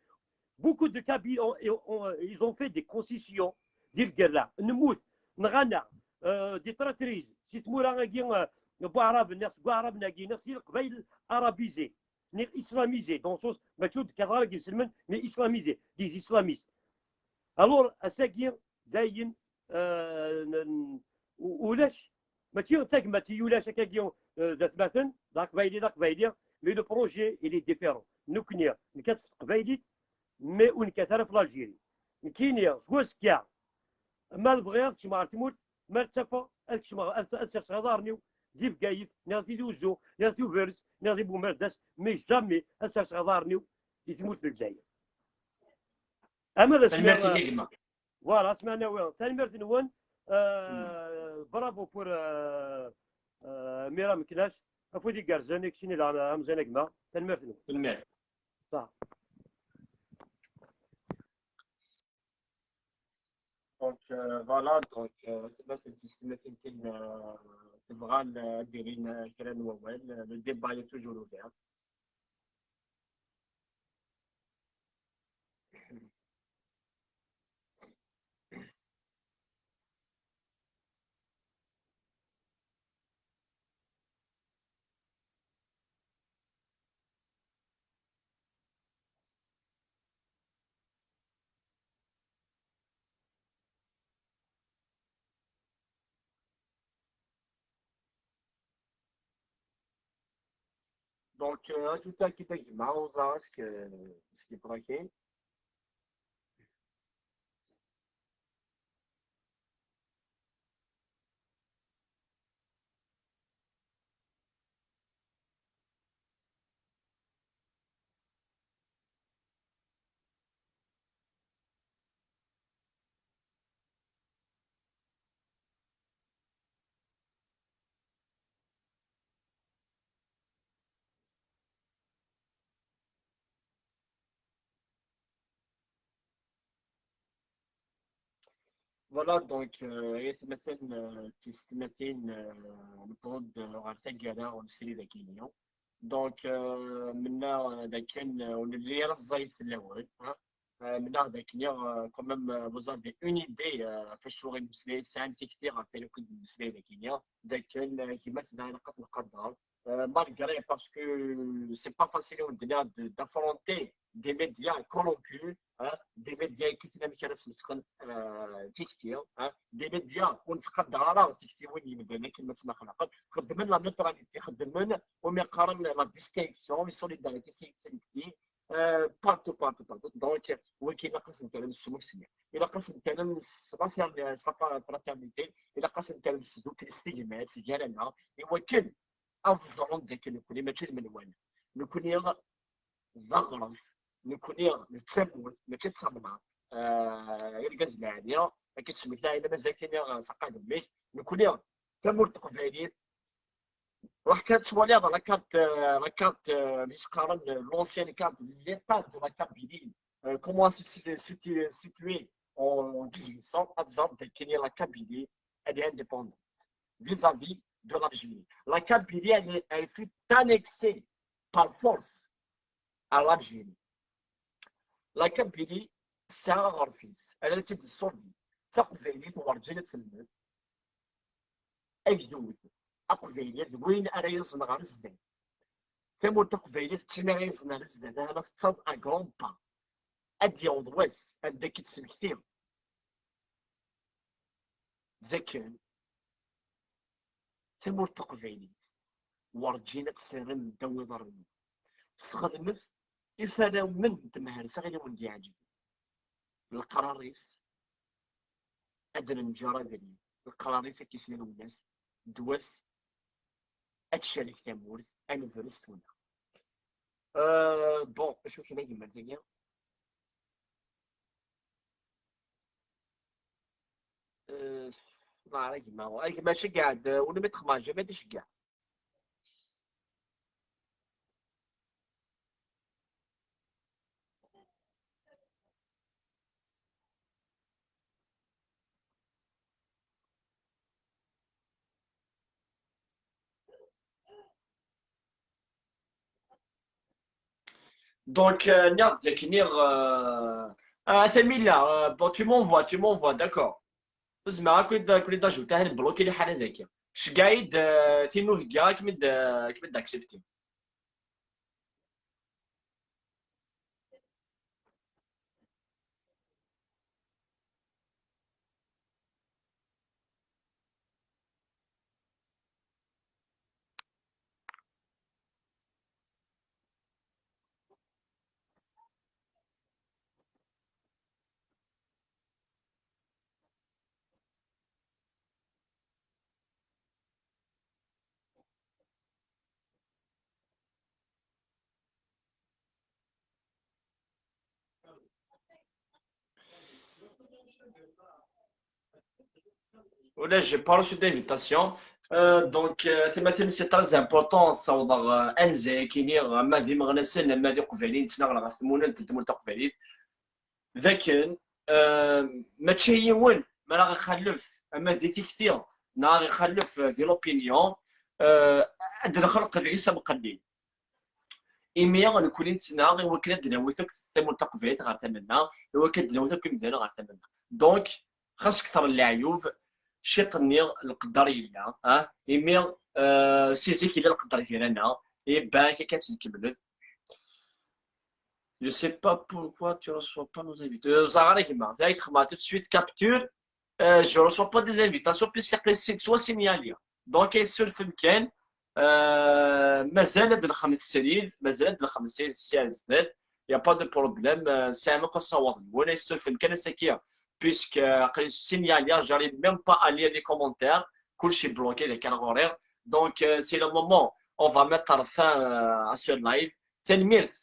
Beaucoup de Kabyles ont, ont, ils ont fait des concessions, di lgerra, nmut, nɣan-aɣ, euh, des traîtrises, si tmura-agi, euh, n Waɛraben, neɣ seg Waɛraben-agi, neɣ si Leqbayel arabisés, neɣ islamisés, dans le sens, mačči ur d-kkateɣ ara deg iselmen, mais islamisés, des islamistes. Alors, ass-agi, dayen, euh, n-, n-, u-, ulac, mačči d tagmat i ulac akkagi, euh, d atmaten, d aqbayli, d aqbayli, mais le projet, il est différent. Nekkni, nekkat f teqbaylit, mais ur nekkat ara f l'Algérie. Nekkini, s wazekka, ma tebɣiḍ, kecmeɣ ar tmurt, ma ttafeɣ, ad kecmeɣ, ad, ad serseɣ iḍarren-iw di Bgayet, neɣ di Tizi Uzzu, neɣ di Tubiret, neɣ di Bumerdas, mais jamais ad serseɣ iḍarren-iw di tmurt n Lezzayer. Ama d asmi, tanemmirt i gma. Voilà, asmi ad nawi. Tanemmirt-nwen. Euh, bravo pour, euh, euh, Mira Meknac. Afud igerrzen, i keččini daɣen, amzan a gma. Tanemmirt-nwen. Tanemmirt. Ṣah. Donc, euh, voilà, donc, euh, c'est pas une systématique, euh, c'est vraiment, euh, ad d-inin, euh, kra n wawal, euh, le débat est toujours ouvert. Donc, euh, ajoutez à qui t'as dit, Maroza, est-ce que, est-ce qu'il pourrait Voilà, donc, euh, ayt-ma-ten, euh, d tisetmatin, euh, newweḍ-d, euh, ɣer taggara n usrid-agi-nni. Donc, euh, mennaɣ, euh, dakken, euh, ur nelli ara ẓẓayet fell-awen, hein. Euh, mennaɣ dakken, euh, quand même, euh, vous avez une idée, euh, ɣef wacu i nmeslay, tesɛam tikti ɣef wacu i d-nmeslay dagi-nni, dakken, euh, gma-tneɣ ilaq ad t-nqader, euh, malgré, parce que c'est pas facile, on dirait, de, d'affronter des médias corrompus, hein, des médias qui, amek ara smesxen, euh, tikti, hein, des médias ur nettqadar ara tiktiwin n yimdanen akken ma ttmaxlaqen. Xeddmen la neutralité, xeddmen umi qqaren la distinction, la solidarité, c'est une, euh, partout, partout, partout. Donc, wagi ilaq ad s-nefk asmusni. Ilaq ad s-nefk s la fer-, s la fra-, fraternité, ilaq ad s-nefk s tdukli, s tegmat, gar-aneɣ, i wakken ad ẓren dakken nekkni mačči d menwala. Nekkni d aɣref, nekkni d tamurt, mačči d tamnaḍt. Ah, irgazen lɛali, akken tesmektayen, ama zdat iniɣ s aqademik, nekkni d tamurt taqbaylit. Ruḥ kan ttwaliḍ la carte, euh, la carte, euh, mi s-qqaren, euh, l'ancienne carte de l'état de la Kabylie, euh, comment se si-, situ-, situé en dix-huit cents, ad teẓreḍ dakken la Kabylie, elle est indépendante vis-à-vis de l'Algérie. La Kabylie, elle est, elle fut annexée par force à l'Algérie. La Kabylie tesɛa aɣref-is, ala d tid n Ṣṣubi. Taqbaylit werǧin ad telmed agdud aqbayli d win ara yaẓen ɣer zdat. Tamurt taqbaylit d tin ara yaẓen ɣer zdat, ahat tettaẓ à grands pas. Ad d-yaweḍ wass anda i d-smektiɣ dakken tamurt taqbaylit werǧin ad tserrem ddaw iḍarren-nwen. Sxedmet isaramen n temhersa i wen-d-yeɛǧben. Leqrar-is ad d-nenǧer abrid. Leqrar-is ad k-isel Lwennas, d wass ad tcerreg tamurt, ad nedres tura. Euh, bon, acu kan a gma tagi? Euh, لا، a gma, a gma, ceggeɛ-d, ula ma txemmeɛ jamais ad iceggeɛ. Donc, euh, nniɣ-d dakken iɣ, euh, ah, Tamila, euh, bon, tu m'envoies, tu m'envoies, d'accord. Ur zmireɣ ad ken-id-ajouter, atan bloqué liḥala dagi. Ceggeɛ-iyi-d, euh, tinubga, ad kem-id, euh, ad kem-id-accepter. Ula, j'ai pas reçu d'invitation. Euh, donc, euh, timatin, c'est très important, ssawḍeɣ, euh, anza-agi-nni, ama d imeɣnasen, ama d iqbayliyen, ttnaɣen ɣef tmunalt n tmurt taqbaylit. D akken, euh, mačči yiwen mi ara ɣ-ixallef ama di tikti neɣ ɣ-ixallef, euh, di l'opinion, euh, ad d-nexleq deg-s amqellil. Imi nekkni nettnaɣ i wakken ad d-nawi akk tamurt taqbaylit ɣer tama-nneɣ, i wakken ad d-nawi akk imdanen ɣer tama-nneɣ. Donc, xas kter n leɛyub, ciṭ-nni leqder yella, ah, imi, euh, si zik yella leqder gar-aneɣ, et ben, akka ad tt-nkemmel. Je sais pas pourquoi tu reçois pas nos invités. Euh, ẓer ara gma, da i txemmeɣ tout de suite capture. Euh, je reçois pas des invitations puisque c'est soit signalé. Donc, il se fait bien. Euh, mazal ad nxemmet srid, mazal ad nxemmet srid si ar zdat. Il n'y a pas de problème. Euh, c'est un peu ça, il se fait bien, c'est qui, puisque, euh, signalé, j'arrive même pas à lire les commentaires. Kulci bloqué, d akken ɣuriɣ. Donc, euh, c'est le moment. On va mettre fin, euh, à ce live. Tanemmirt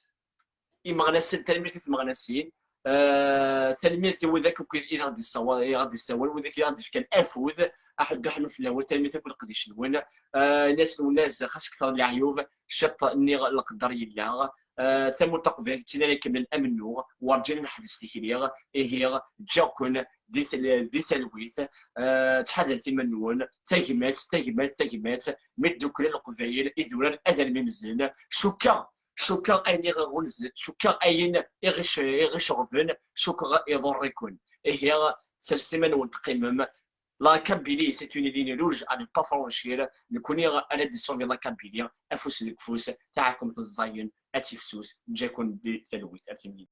imeɣnasen, tanemmirt i tmeɣnasin. Euh, tanemmirt i widak akk i aɣ-d-yessawa-, i aɣ-d-yessawalen, widak i aɣ-d-yefkan afud. Aḥuddu ḥnu fell-awen, tanemmirt akk leqdic-nwen. Euh, Nnas Lwennas, xas kter leɛyub, ciṭ-nni leqder yella. Euh, tamurt taqbaylit d tin ara ikemmlen amennuɣ, werǧin ad neḥbes tikli. Ihi, ǧǧiɣ-ken di tal-, di talwit. Euh, ttḥadaret iman-nwen, tagmat, tagmat, tagmat, mi dduklen Leqbayel, idurar ad rmimzen. Cukkeɣ, cukkeɣ ayen i ɣ-iɣunzen, cukkeɣ ayen i ɣ-ic-, i ɣ-iceɣben, cukkeɣ iḍurr-iken. Ihi, serset iman-nwen teqqimem. La Kabylie, c'est une ligne rouge à ne pas franchir. Nekkni ara d-isuɣ la Kabylie, afus deg ufus, taɛkemt ẓẓayen, ad tifsus, ǧǧiɣ-ken di talwit, ar timlilit.